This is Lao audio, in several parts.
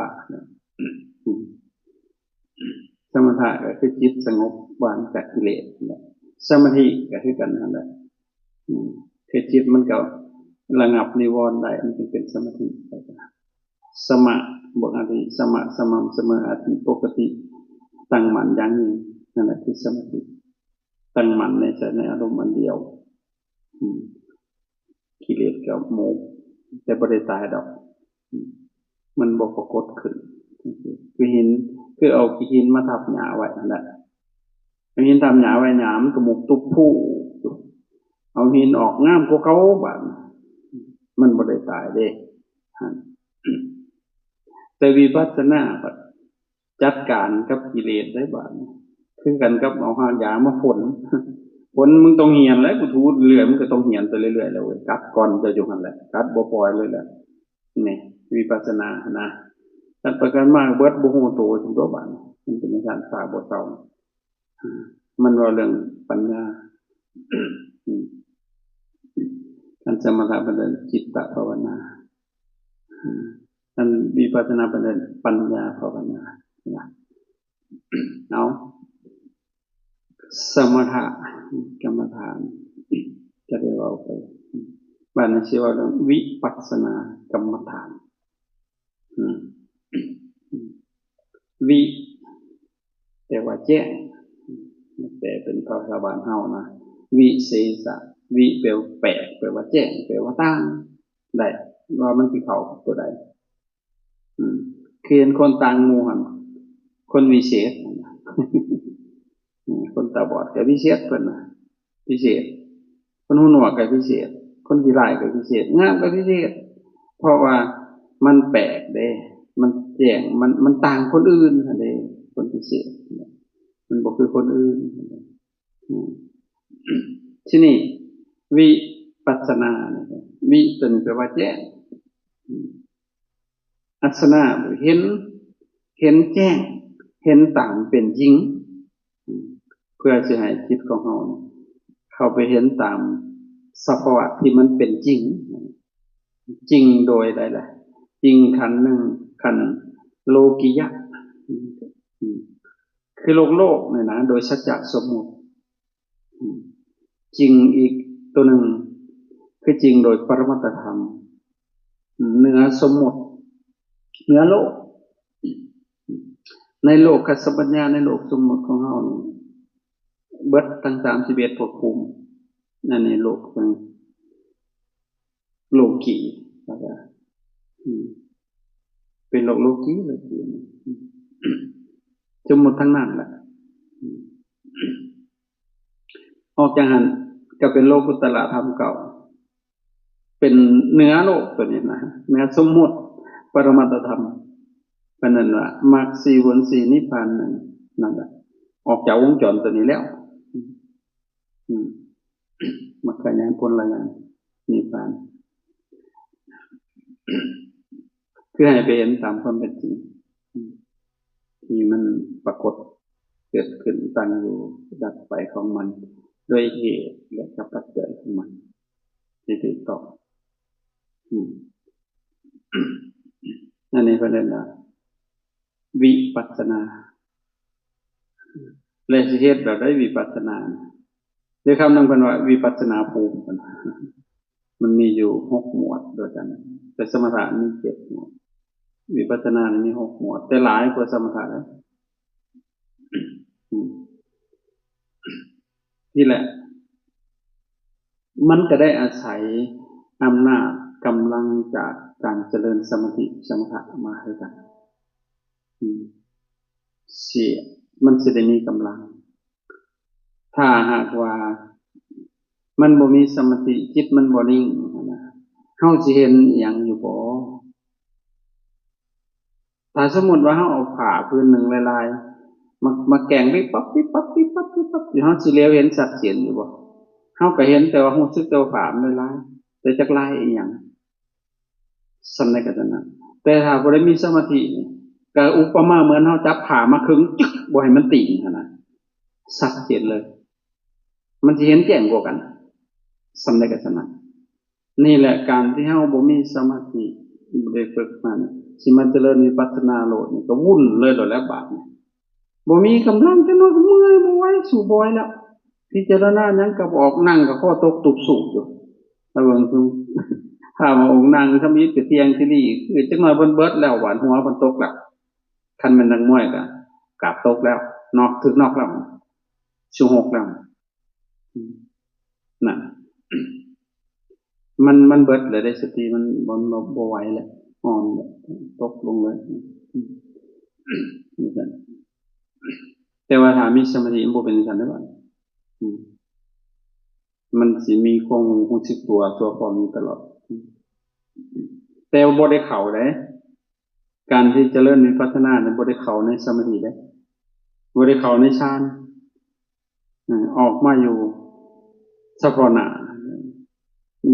ະນະ ອືມ ສະມະຖະກໍຄືຈິດສະຫງົບ ປາສຈາກກິເລດນັ້ນແຫຼະ ສະມາທິກໍຄືກັນນັ້ນແຫຼະ ອືມ ຄືຈິດມັນກໍລະງັບນິວອນໄດ້ ມັນຈຶ່ງເປັນສະມາທິ. ສະມະ ບົວກອາທິ ສະມະ ສະໝ່ຳສະເໝີ ອາທິ ປົກກະຕິ ຕັ້ງໝັ້ນຢ່າງຍິ່ງ ນັ້ນແຫຼະຄືສະມາທິ ຕັ້ງໝັ້ນໃນໃຈ ໃນອາລົມອັນດຽວ ອືມ ກິເລດກໍໝົດ ແຕ່ບໍ່ໄດ້ຕາຍດອກ ອືມ ມັນບໍ່ປາກົດຂຶ້ນ ຄືຫີນ ຄືເອົາຂີ້ຫີນມາທັບຫຍ້າໄວ້ຫັ້ນແຫຼະ ເອົາຫີນທັບຫຍ້າໄວ້ ຫຍ້າມັນກໍໝຸບຕຸບພູຢູ່ ເອົາຫີນອອກງາມກວ່າເກົ່າບາດນີ້ ມັນບໍ່ໄດ້ຕາຍເດ້ ແຕ່ວິປັດສະນາບັດ ຈັດການກັບກິເລດໄດ້ບາດນີ້ ຄືກັນກັບເອົາຮາກຢາງມາຝົນ ຝົນ ມຶງຕ້ອງຮຽນແຫຼະ ກູຖູເລື້ອຍ ມຶງກໍຕ້ອງຮຽນໄປເລື້ອຍໆແຫຼະເວີຍ ກັດກ່ອນເຈົ້າຢູ່ຫັ້ນແຫຼະ ກັດບໍ່ປ່ອຍເລີຍແຫຼະ ນີ້ ວິປັດສະນາຫັ້ນນະ ກັດໄປກັດມາເບິດ ບໍ່ຮູ້ໂຕຊັ້ນຕົວະບາດນີ້ ມັນເປັນຈັ່ງຊັ້ນ ຊາບໍ່ເຊົາ ມັນເວົ້າເລື່ອງປັນຍາ ອືມ ອັນສະມະຖະເພິ່ນເອີ້ນຈິດຕະພາວະນາ ອືມ ອັນວິປັດສະນາເພິ່ນເອີ້ນປັນຍາພາວະນານະ ເອົາ ສະມະຖະກຳມະຖານ ກໍໄດ້ເວົ້າໄປ ບາດນີ້ຊິເວົ້າເລື່ອງວິປັດສະນາກຳມະຖານ ອືມ ວິ ແປວ່າແຈ້ງ ແປເປັນພາສາບ້ານເຮົານະ ວິເສສະ ວິແປວ່າແປກ ແປວ່າແຈ້ງ ແປວ່າຕ່າງ ໄດ້ ວ່າມັນຊິເຂົ້າກັບຕົວໃດ ອືມ ຄືເຫັນຄົນຕ່າງໝູ່ຫັ້ນ ຄົນວິເສດ ອືມ ຄົນຕາບອດກໍວິເສດ ເພິ່ນວ່າ ພິເສດ ຄົນຫູໜວກກໍພິເສດ ຄົນຂີ້ລ້າຍກໍພິເສດ ງາມກໍພິເສດ ເພາະວ່າມັນແປກເດ້ ມັນແຈ້ງ ມັນ ມັນຕ່າງຄົນອື່ນຫັ້ນເດ້ ຄົນພິເສດ ມັນບໍ່ຄືຄົນອື່ນ ອືມ ທີນີ້ ວິປັດສະນານີ້ ວິຕົວນີ້ແປວ່າແຈ້ງ ອືມ ອັດສະນາ ເຫັນ ເຫັນແຈ້ງ ເຫັນຕາມເປັນຈິງ ເພື່ອຊິໃຫ້ຈິດຂອງເຮົາເຂົ້າໄປເຫັນຕາມສະພາວະທີ່ມັນເປັນຈິງ ຈິງໂດຍໃດລະ ຈິງຂັ້ນໜຶ່ງ ຂັ້ນໂລກິຍະ ຄືໂລກໂລກນີ້ນະ ໂດຍສັດຈະສົມມຸດ ອືມ ຈິງອີກຕົວໜຶ່ງ ຄືຈິງໂດຍປະລະມັດຕະທຳ ເໜືອສົມມຸດ ເໜືອໂລກ ໃນໂລກຄັດສະບັນຍາ ໃນໂລກສົມມຸດຂອງເຮົານີ້ ເບິດທັງສາມສິບເອັດພບພູມ ອັນນີ້ໂລກເປັນໂລກີ ແລ້ວກໍ ອືມ ເປັນໂລກໂລກີ ໂລກີ ອືມ ສົມມຸດທັງນັ້ນແຫຼະ ອືມ ອອກຈາກຫັ້ນກໍເປັນໂລກຸດຕະລະທຳເກົ້າ ເປັນເໜືອໂລກຕົວນີ້ນະ ເໜືອສົມມຸດປະລະມັດຕະທຳ ເພິ່ນເອີ້ນວ່າມັກສີ່ຜົນສີ່ນິບພານໜຶ່ງ ນັ້ນແຫຼະ ອອກຈາກວົງຈອນຕົວນີ້ແລ້ວ ອືມ ມັກຂະຍານ ຜົນລະຍານ ນິບພານ ຄືໃຫ້ໄປເຫັນຕາມຄວາມເປັນຈິງ ທີ່ມັນປາກົດເກີດຂຶ້ນ ຕັ້ງຢູ່ ດັບໄປຂອງມັນ ໂດຍເຫດ ແລະ ກັບປັດໄຈຂອງມັນ ທີ່ຖືກຕ້ອງ ອືມ ອັນນີ້ເພິ່ນເອີ້ນວ່າ ວິປັດສະນາ ແລະ ຊິເຮັດແບບໃດວິປັດສະນາ? ຫຼືຄຳໜຶ່ງເພິ່ນວ່າວິປັດສະນາພູມ ເພິ່ນວ່າ ມັນມີຢູ່ຫົກໝວດດ້ວຍກັນ ແຕ່ສະມະຖະມີເຈັດໝວດ ວິປັດສະນານີ້ມີຫົກໝວດ ແຕ່ຫຼາຍກວ່າສະມະຖະເດ້ ອືມ ນີ້ແຫຼະ ມັນກໍໄດ້ອາໄສອຳນາດກຳລັງຈາກການຈະເລີນສະມາທິ ສະມະຖະມາໃຫ້ກັນ ອືມ ຊິ ມັນຊິໄດ້ມີກຳລັງ ຖ້າຫາກວ່າມັນບໍ່ມີສະມາທິ ຈິດມັນບໍ່ນິ່ງຫັ້ນນະ ເຮົາຊິເຫັນອີ່ຫຍັງຢູ່ບໍ່? ຖ້າສົມມຸດວ່າເຮົາເອົາຜ້າຜືນໜຶ່ງຫຼາຍໆ ມາ ມາແກວ່ງວິບປັບ ວິບປັບ ວິບປັບ ວິບປັບຢູ່ ເຮົາຊິຫຼຽວເຫັນຊັດເຈນຢູ່ບໍ່? ເຮົາກໍເຫັນ ແຕ່ວ່າຮູ້ສຶກແຕ່ວ່າຜ້າມັນຫຼາຍໆ ແຕ່ຈັກລາຍອີ່ຫຍັງ ສ່ຳໃດກໍສ່ຳນັ້ນ. ແຕ່ຖ້າຜູ້ໃດມີສະມາທິນີ້ ກໍອຸປະມາເໝືອນເຮົາຈັບຜ້າມາເຄິ່ງ ຈຶກ ບໍ່ໃຫ້ມັນຕີງຫັ້ນນະ ຊັດເຈນເລີຍ ມັນຊິເຫັນແຈ້ງກວ່າກັນ ສ່ຳໃດກໍສ່ຳນັ້ນ. ນີ້ແຫຼະ ການທີ່ເຮົາບໍ່ມີສະມາທິ ບໍ່ໄດ້ຝຶກມານີ້ ຊິມາຈະເລີນວິປັດສະນາໂລດນີ້ກໍວຸ່ນເລີຍໂລດແລ້ວບາດນີ້. ບໍ່ມີກຳລັງ ຈັກໜ້ອຍກໍເມື່ອຍ ບໍ່ໄຫວ ສູ້ບໍ່ໄຫວແລ້ວ. ພິຈາລະນາຫຍັງກໍບໍ່ອອກ ນັ່ງກໍຄໍຕົກຕຸບສູບຢູ່. ລະເບິ່ງ ຖ້າວ່າອົງນັ່ງທຳອິດກໍທ່ຽງທີ່ນີ້ ຄືຈັກໜ້ອຍເພິ່ນເບິດແລ້ວ ບາດຫົວເພິ່ນຕົກແລ້ວ. ຄັນແມ່ນນັກມວຍກໍກາບຕົກແລ້ວ ນອກ ຖືກນອກແລ້ວ ສູ້ຮົບແລ້ວ. ອືມ ນັ້ນ ມັນ ມັນເບິດແລ້ວເດ້ ສະຕິມັນ ມັນບໍ່ ບໍ່ໄຫວແລ້ວ ອ່ອນແລ້ວ ຕົກລົງເລີຍ. ອືມ ຈັ່ງຊັ້ນ ແຕ່ວ່າຖ້າມີສະມາທິ ມັນບໍ່ເປັນຈັ່ງຊັ້ນເດ້ ອືມ ມັນຊິມີຄວາມຮູ້ສຶກຕົວທົ່ວພ້ອມຢູ່ຕະຫຼອດ ອືມ ແຕ່ວ່າບໍ່ໄດ້ເຂົ້າເດ້. ການທີ່ຈະເລີນວິປັດສະນານີ້ ບໍ່ໄດ້ເຂົ້າໃນສະມາທິເດ້ ບໍ່ໄດ້ເຂົ້າໃນฌານ ອືມ ອອກມາຢູ່ສະເພາະໜ້າ.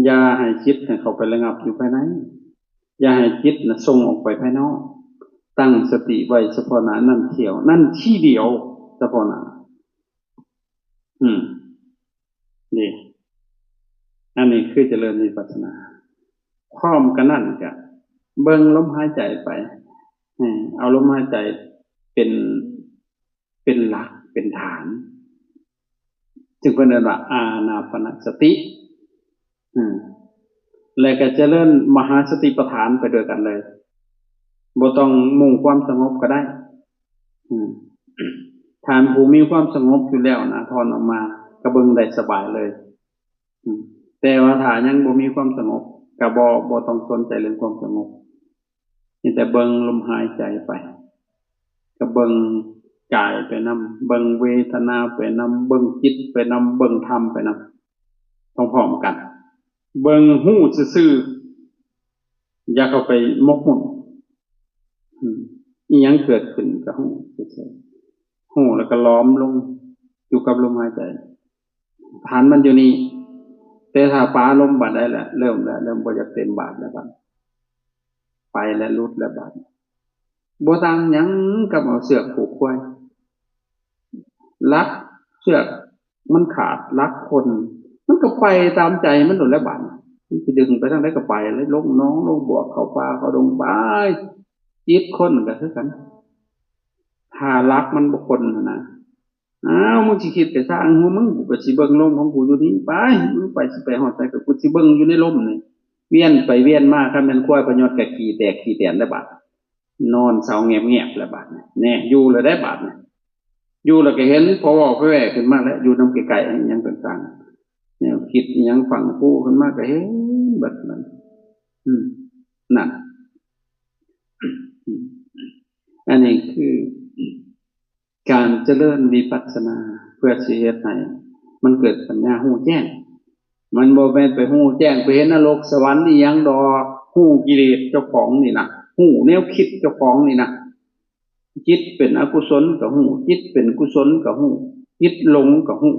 ຢ່າໃຫ້ຈິດໃຫ້ເຂົ້າໄປລະງັບຢູ່ພາຍໃນ, ຢ່າໃຫ້ຈິດນະສົ່ງອອກໄປພາຍນອກ. ຕັ້ງສະຕິໄວ້ສະເພາະໜ້ານັ້ນ ທ່ຽວນັ້ນ ທີດຽວ ສະເພາະໜ້າ. ອືມ ນີ້ ອັນນີ້ຄືຈະເລີນວິປັດສະນາ. ພ້ອມກັນນັ້ນກະເບິ່ງລົມຫາຍໃຈໄປ ເອີ ເອົາລົມຫາຍໃຈເປັນ ເປັນຫຼັກເປັນຖານ ຈຶ່ງເພິ່ນເອີ້ນວ່າອານາປານະສະຕິ. ອືມ ແລະກະຈະເລີນມະຫາສະຕິປະທານໄປດ້ວຍກັນເລີຍ ບໍ່ຕ້ອງມຸ່ງຄວາມສະຫງົບກໍໄດ້. ອືມ ທ່ານຜູ້ມີຄວາມສະຫງົບຢູ່ແລ້ວນະ ຖອນອອກມາກໍເບິ່ງໄດ້ສະບາຍເລີຍ. ອືມ ແຕ່ວ່າຖ້າຍັງບໍ່ມີຄວາມສະຫງົບ ກໍບໍ່ ບໍ່ຕ້ອງສົນໃຈເລື່ອງຄວາມສະຫງົບ ມີແຕ່ເບິ່ງລົມຫາຍໃຈໄປ ກໍເບິ່ງກາຍໄປນຳ ເບິ່ງເວທະນາໄປນຳ ເບິ່ງຈິດໄປນຳ ເບິ່ງທຳໄປນຳ ພ້ອມໆກັນ. ເບິ່ງ ຮູ້ຊື່ໆ ຢ່າເຂົ້າໄປໝົກໝຸ່ນ. ອືມ ອີ່ຫຍັງເກີດຂຶ້ນກໍຮູ້ຊື່ໆ ຮູ້ແລ້ວກໍລ້ອມລົງຢູ່ກັບລົມຫາຍໃຈ ຖານມັນຢູ່ນີ້. ແຕ່ຖ້າປາລົມບາດໃດລະ ເລີ່ມລະ ເລີ່ມບໍ່ຢາກເຕັມບາດແລ້ວ ບາດໄປແລ້ວ ຫຼຸດແລ້ວບາດ. ບໍ່ຕ່າງຫຍັງກັບເອົາເຊືອກຜູກຄວາຍ ຫຼັກເຊືອກ ມັນຂາດຫຼັກຄົນ ມັນກໍໄປຕາມໃຈມັນໂລດແຫຼະບາດນີ້ ມັນຊິດຶງໄປທາງໃດກໍໄປເລີຍ ລົງໜອງລົງບວກ ເຂົ້າປ່າເຂົ້າດົງໄປ. ຈິດຄົນກໍຄືກັນ ຖ້າຫຼັກມັນບໍ່ຄົນຫັ້ນນະ ອ້າວ ມຶງຊິຄິດໄປຊະ ຫຍັງຂອງມຶງ ກູກໍຊິເບິ່ງລົມຂອງກູຢູ່ນີ້ ໄປ ມຶງໄປ ຊິໄປຮອດໃສກໍກູຊິເບິ່ງຢູ່ໃນລົມນີ້ ວຽນໄປວຽນມາ ຄັນແມ່ນຄວາຍພະຍອດກໍຂີ້ແຕກຂີ້ແຕນແລ້ວບາດ ນອນເຊົາແງບໆແລ້ວບາດນີ້ ແນ່ ຢູ່ແລ້ວເດ້ບາດນີ້. ຢູ່ແລ້ວກໍເຫັນ ພໍເວົ້າແວ່ໆຂຶ້ນມາແລ້ວ ຢູ່ນຳໃກ້ໆ ອີ່ຫຍັງຕ່າງໆ ແນວຄິດອີ່ຫຍັງຝັງຟູຂຶ້ນມາກໍເຫັນເບິດນັ້ນ. ອືມ ນັ້ນ ອັນນີ້ຄືການຈະເລີນວິປັດສະນາ ເພື່ອຊິເຮັດໃຫ້ມັນເກີດປັນຍາຮູ້ແຈ້ງ. ມັນບໍ່ແມ່ນໄປຮູ້ແຈ້ງ ໄປເຫັນນະລົກສະຫວັນອີ່ຫຍັງດອກ ຮູ້ກິເລດເຈົ້າຂອງນີ້ນະ ຮູ້ແນວຄິດເຈົ້າຂອງນີ້ນະ. ຈິດເປັນອະກຸສົນກໍຮູ້ ຈິດເປັນກຸສົນກໍຮູ້ ຈິດຫຼົງກໍຮູ້.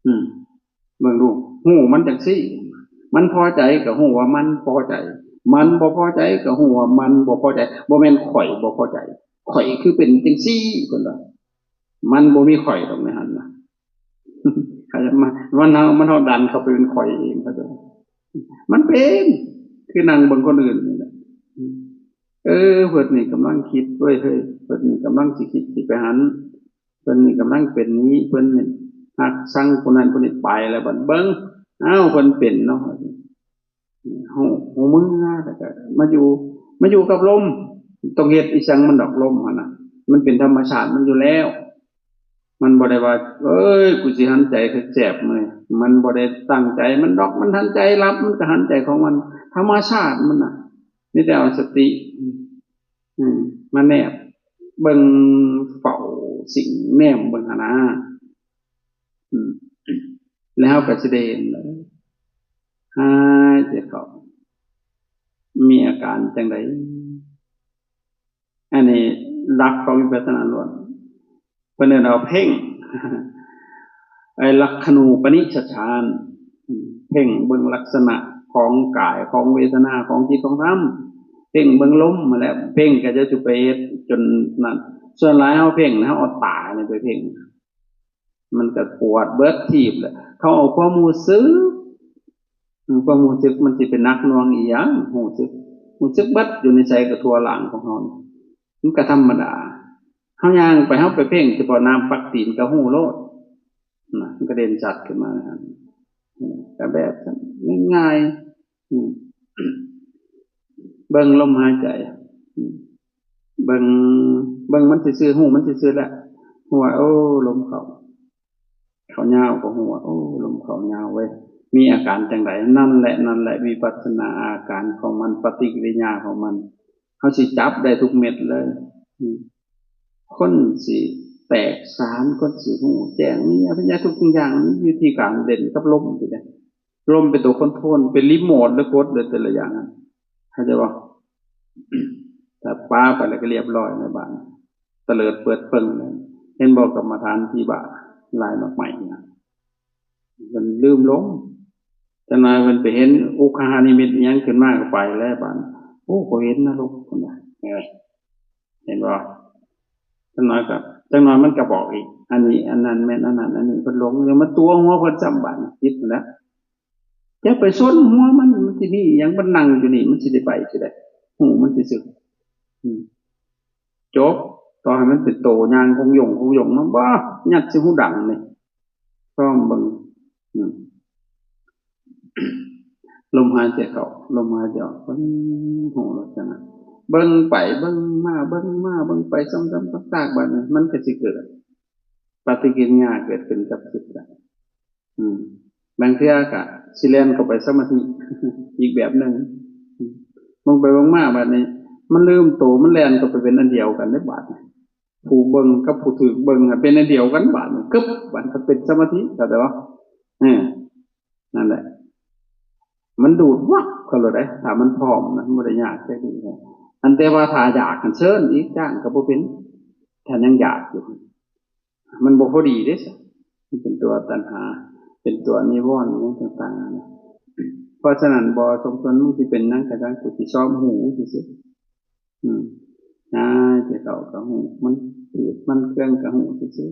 ອືມ ເບິ່ງດູ ຮູ້ມັນຈັ່ງຊີ້ ມັນພໍໃຈກໍຮູ້ວ່າມັນພໍໃຈ ມັນບໍ່ພໍໃຈກໍຮູ້ວ່າມັນບໍ່ພໍໃຈ. ບໍ່ແມ່ນຂ້ອຍບໍ່ພໍໃຈ ຂ້ອຍຄືເປັນຈັ່ງຊີ້ ເພິ່ນວ່າ ມັນບໍ່ມີຂ້ອຍດອກໃນຫັ້ນນະ. ເຂົາຈະມາ ມັນເຮົາ ມັນເຮົາດັນເຂົ້າໄປເປັນຂ້ອຍເອງ ເຂົາເຈົ້າ ມັນເປັນ ຄືນັ່ງເບິ່ງຄົນອື່ນນີ້ແຫຼະ. ເອີ ເພິ່ນນີ້ກຳລັງຄິດເວີຍເຮີ້ຍ ເພິ່ນນີ້ກຳລັງຊິຄິດຊິໄປຫັ້ນ ເພິ່ນນີ້ກຳລັງເປັນນີ້ ເພິ່ນນີ້ຮັກຊັງຜູ້ນັ້ນຜູ້ນີ້ ໄປແລ້ວບັດເບິ່ງ ອ້າວ ເພິ່ນເປັນເນາະ. ຮູ້ ຮູ້ເມືອ ແລ້ວກໍມາຢູ່ ມາຢູ່ກັບລົມ ຕ້ອງເຮັດອີ່ຫຍັງມັນດອກ ລົມຫັ້ນນະ ມັນເປັນທຳມະຊາດມັນຢູ່ແລ້ວ. ມັນບໍ່ໄດ້ວ່າ ເອີຍ ກູຊິຫັນໃຈແສບໆ ມື້ນີ້ ມັນບໍ່ໄດ້ຕັ້ງໃຈມັນດອກ ມັນຫັນໃຈຫຼັບ ມັນກໍຫັນໃຈຂອງມັນ ທຳມະຊາດມັນນະ. ມີແຕ່ເອົາສະຕິ ອືມ ມາແນບເບິ່ງ ເຝົ້າ ສິງແນມເບິ່ງຫັ້ນນາ. ອືມ ແລ້ວເຮົາກໍຊິໄດ້ເຫັນເລີຍ ຫາຍໃຈເຂົ້າ ມີອາການຈັ່ງໃດ. ອັນນີ້ຫຼັກຂອງວິປັດສະນາລ້ວນ ເພິ່ນເອີ້ນວ່າເພັ່ງ ໄອ້ລັກຂະນູປະນິດສະຖານ ເພັ່ງເບິ່ງລັກສະນະຂອງກາຍ ຂອງເວທະນາ ຂອງຈິດ ຂອງທຳ ເພັ່ງເບິ່ງລົມຫັ້ນແຫຼະ. ເພັ່ງກໍຈະໄປເຮັດຈົນນັ້ນ ສ່ວນຫຼາຍເຮົາເພັ່ງ ເຮົາເອົາຕານີ້ໄປເພັ່ງ ມັນກໍປວດເບິດທີບແຫຼະ. ເຂົາເອົາຄວາມຮູ້ສຶກ ຄວາມຮູ້ສຶກມັນຊິໄປໜັກໜ່ວງອີ່ຫຍັງ ຮູ້ສຶກ ຮູ້ສຶກເບິດ ຢູ່ໃນໃສກໍທົ່ວລ່າງຂອງເຮົານີ້ ມັນກໍທຳມະດາ. ເຮົາຍ່າງໄປ ເຮົາໄປເພ່ງສະເພາະນ້ຳປັກຕີນກໍຮູ້ໂລດນະ ມັນກໍເດັ່ນຊັດຂຶ້ນມານັ້ນ ກໍແບບນັ້ນ ງ່າຍໆ ອືມ ເບິ່ງລົມຫາຍໃຈ ອືມ ເບິ່ງ ເບິ່ງມັນຊື່ໆ ຮູ້ມັນຊື່ໆ ແຫຼະ ຮູ້ວ່າ ໂອ້ ລົມເຂົ້າ ເຂົ້າຍາວ ກໍຮູ້ວ່າ ໂອ້ ລົມເຂົ້າຍາວເວີຍ ມີອາການຈັ່ງໃດ. ນັ້ນແຫຼະ ນັ້ນແຫຼະ ວິປັດສະນາ ອາການຂອງມັນ ປະຕິກິລິຍາຂອງມັນ ເຮົາຊິຈັບໄດ້ທຸກເມັດເລີຍ ອືມ ຄົນຊິແຕກສານ ຄົນຊິຮູ້ແຈ້ງ ມີອະພະຍາທຸກສິ່ງຢ່າງ ມັນຢູ່ທີ່ການເຫຼັ້ນກັບລົມນີ້ແຫຼະ. ລົມເປັນຕົວຄອນໂທຣນ ເປັນຣີໂມດ ແລ້ວກົດເລີຍແຕ່ລະຢ່າງນັ້ນ ເຂົ້າໃຈບໍ່? ຖ້າປາໄປແລ້ວກໍລຽບຮ້ອຍໃນບາດ ຕະເຫຼີດເປີດເປິງເລີຍ. ເຫັນບໍ່ ກຳມະຖານຜີບ້າລາຍໝາກໄມ້ນະ ເພິ່ນລືມລົງ ຈັກໜ້ອຍເພິ່ນໄປເຫັນອຸຄະຫານິມິດອີ່ຫຍັງຂຶ້ນມາກໍໄປແລ້ວບາດ ໂອ້ ຂ້ອຍເຫັນນະລົກ ເພິ່ນວ່າ ເອີ ເຫັນບໍ່? ຈັກໜ້ອຍກໍ ຈັກໜ້ອຍມັນກໍບອກອີກ ອັນນີ້ ອັນນັ້ນແມ່ນ ອັນນັ້ນ ອັນນີ້ ເພິ່ນຫຼົງ ຍັງມາຕົວະຫົວເພິ່ນຊ້ຳບາດນີ້ ຜິດຫັ້ນແຫຼະ. ຢ່າໄປສົນຫົວມັນ ມັນຊິມີອີ່ຫຍັງ ມັນນັ່ງຢູ່ນີ້ ມັນຊິໄດ້ໄປຊິໄດ້ ຮູ້ມັນຊື່ໆ ອືມ ຈົບ. ຕໍ່ໃຫ້ມັນເປັນໂຕຍ່າງຄົງຢົງຄົງຢົງມາ ບໍ່ ຍັດໃສ່ຫູດັງນີ້ ຊອມເບິ່ງ ອືມ ລົມຫາຍໃຈເຂົ້າ ລົມຫາຍໃຈອອກ ເບິ່ງຮູ້ລັກສະນະ ເບິ່ງໄປເບິ່ງມາ ເບິ່ງມາເບິ່ງໄປ ຊ້ຳໆຊາກໆ ບາດນີ້ມັນກໍຊິເກີດປະຕິກິລິຍາເກີດຂຶ້ນກັບຈິດລະ ອືມ ບາງເທື່ອກໍຊິແລ່ນເຂົ້າໄປສະມາທິອີກແບບໜຶ່ງ ອືມ ເບິ່ງໄປເບິ່ງມາບາດນີ້ ມັນລືມໂຕ ມັນແລ່ນເຂົ້າໄປເປັນອັນດຽວກັນເດ້ບາດນີ້ ຜູ້ເບິ່ງກັບຜູ້ຖືກເບິ່ງຫັ້ນເປັນອັນດຽວກັນບາດນີ້ ກຶບ ບາດເປັນສະມາທິ ເຂົ້າໃຈບໍ່? ເອີ ນັ້ນແຫຼະ ມັນດູດວັບເຂົ້າໂລດເດ້ ຖ້າມັນພ້ອມນະ ມັນບໍ່ໄດ້ຍາກຈັກດີ. ອັນແຕ່ວ່າຖ້າຢາກຫັ້ນເຊີນອີກ ຈ້າງກໍບໍ່ເປັນ ຖ້າຍັງຢາກຢູ່ ມັນບໍ່ພໍດີເດ້ ມັນເປັນຕົວຕັນຫາ ເປັນຕົວນິວອນຫຍັງຕ່າງໆ ນະ. ເພາະສະນັ້ນ ບໍ່ສົມຄວນ ມຶງຊິເປັນຫຍັງກໍຊ່າງ ກູຊິຊອມຮູ້ຊື່ໆ ອືມ ຫາຍໃຈເຂົ້າກໍຮູ້ ມັນຜືດມັນເຄືອງກໍຮູ້ຊື່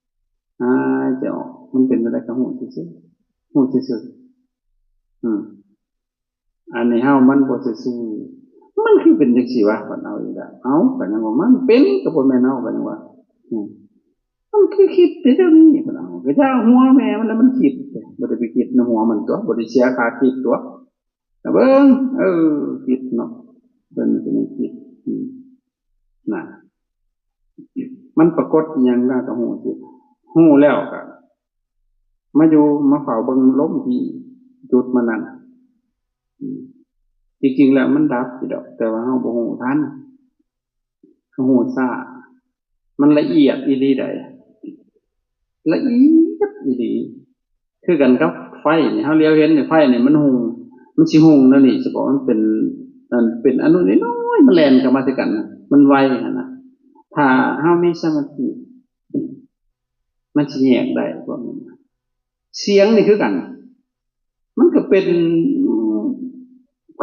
ໆ ຫາຍໃຈອອກ ມັນເປັນແນວໃດກໍຮູ້ຊື່ໆ ຮູ້ຊື່ໆ ອືມ. ອັນນີ້ເຮົາມັນບໍ່ຊື່ໆ ມັນຄືເປັນຈັ່ງຊີ້ວະ ເພິ່ນເອົາອີກແລ້ວ ເອົ້າ ກໍຍັງວ່າມັນເປັນ ກໍບໍ່ແມ່ນເຮົາ ກໍຍັງວ່າ ອືມ ມັນຄືຄິດແຕ່ແນວນີ້ ເພິ່ນເອົາ ກໍຢ່າຫົວແມ່ມັນແລ້ວ ມັນຄິດ ບໍ່ໄດ້ໄປຄິດໃນຫົວມັນຕົວະ ບໍ່ໄດ້ເສຍຄ່າຄິດຕົວະ ແຕ່ເບິ່ງ ເອີ ຄິດເນາະ ເພິ່ນກໍຍັງຄິດ ອືມ ນະ ມັນປາກົດອີ່ຫຍັງມາກໍຮູ້ ຮູ້ແລ້ວກໍມາຢູ່ ມາເຝົ້າເບິ່ງລົມທີ່ຈຸດມັນນັ້ນ ອືມ ທີ່ຈິງແລ້ວມັນດັບຢູ່ດອກ ແຕ່ວ່າເຮົາບໍ່ຮູ້ທັນ ເຮົາຮູ້ຊ້າ ມັນລະອຽດອີ່ຫຼີໃດ໋ ລະອຽດອີ່ຫຼີ. ຄືກັນກັບໄຟນີ້ ເຮົາຫຼຽວເຫັນນີ້ ໄຟນີ້ມັນຮຸ່ງ ມັນຊິຮຸ່ງແນວນີ້ສະເພາະ ມັນເປັນ ອັນ ເປັນອະນຸນ້ອຍໆ ມັນແລ່ນເຂົ້າມາໃສ່ກັນ ມັນໄວຫັ້ນນະ. ຖ້າເຮົາມີສະມາທິ ມັນຊິແຍກໄດ້ພວກນີ້. ສຽງນີ້ຄືກັນ ມັນກໍເປັນ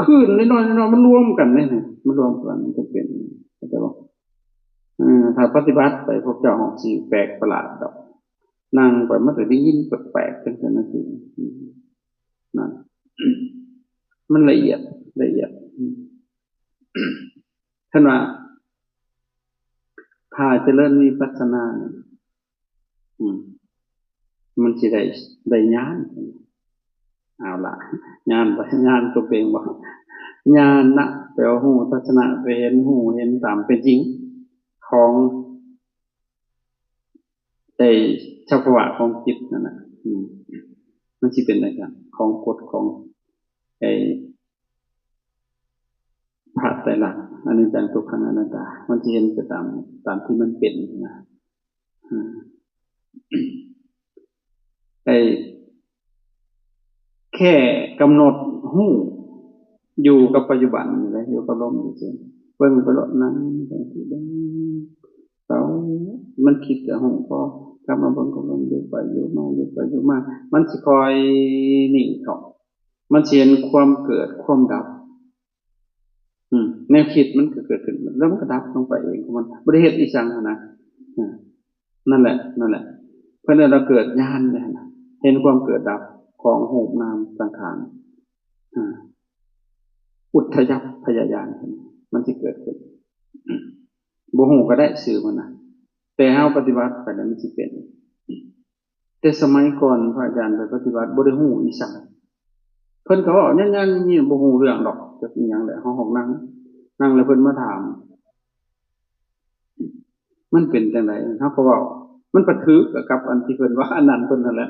ຄື້ນນ້ອຍໆ ມັນລວມກັນເດ້ ມັນລວມກັນ ມັນກໍເປັນ ເຂົ້າໃຈບໍ່? ເອີ ຖ້າປະຕິບັດໄປ ພວກເຈົ້າຊິແປກປະຫຼາດດອກ ນັ່ງໄປມັນກໍໄດ້ຍິນແປກໆ ຈັ່ງຊັ້ນຈັ່ງຊີ້ ອືມ ນັ້ນ ມັນລະອຽດ ລະອຽດ ອືມ ຄັນວ່າ ຖ້າຈະເລີນວິປັດສະນານີ້ ອືມ ມັນຊິໄດ້ ໄດ້ຍານ ເອົາລະ ຍານ ຍານຕົວເອງບໍ່ ຍານນະ ແປວ່າຮູ້ທັດສະນະ ໄປເຫັນ ຮູ້ເຫັນຕາມເປັນຈິງຂອງ ໄອ້ສະພາວະຂອງຈິດນັ້ນນະ ອືມ ມັນຊິເປັນຈັ່ງຊັ້ນ ຂອງກົດຂອງໄອ້ພະໄຕລັກ ອະນິດຈັງ ທຸກຂັງ ອະນັດຕາ ມັນຊິເຫັນໄປຕາມ ຕາມທີ່ມັນເປັນນະ ອືມ ໄອ້ ແຄ່ກຳນົດຮູ້ ຢູ່ກັບປັດຈຸບັນນີ້ແຫຼະ ຢູ່ກັບລົມຊື່ໆ ເບິ່ງໄປໂລດ ນັ່ງໄປ ເບິ່ງ ເຊົາ ມັນຄິດກະຮູ້ ພໍກັບມາເບິ່ງກັບລົມ ຢູ່ໄປຢູ່ມາ ຢູ່ໄປຢູ່ມາ ມັນຊິຄ່ອຍນິ່ງເຂົ້າ ມັນຊິເຫັນຄວາມເກີດຄວາມດັບ ອືມ ແນວຄິດມັນກໍເກີດຂຶ້ນ ແລ້ວມັນກໍດັບລົງໄປເອງຂອງມັນ ບໍ່ໄດ້ເຮັດອີ່ຫຍັງຫັ້ນນະ ອືມ ນັ້ນແຫຼະ ນັ້ນແຫຼະ ເພິ່ນເອີ້ນວ່າເກີດຍານເດ້ຫັ້ນນະ ເຫັນຄວາມເກີດດັບຂອງຮູບນາມສັງຂານ ອາ ອຸດທະຍັບພະຍາຍາມ ມັນຊິເກີດຂຶ້ນ. ບໍ່ຮູ້ກໍໄດ້ຊື່ມັນນະ, ແຕ່ເຮົາປະຕິບັດໄປແລ້ວມັນຊິເປັນ. ແຕ່ສະໄໝກ່ອນພະອາຈານໄປປະຕິບັດບໍ່ໄດ້ຮູ້ອີ່ສັງ, ເພິ່ນກໍເວົ້າຍານໆນີ້ ບໍ່ຮູ້ເລື່ອງດອກ ຈັກອີ່ຫຍັງແຫຼະ. ເຮົາຮອກນັ່ງ ນັ່ງແລ້ວເພິ່ນມາຖາມ ມັນເປັນຈັ່ງໃດ ເຮົາກໍເວົ້າ, ມັນປະຖືກກັບອັນທີ່ເພິ່ນວ່າອັນນັ້ນເພິ່ນນັ້ນແຫຼະ,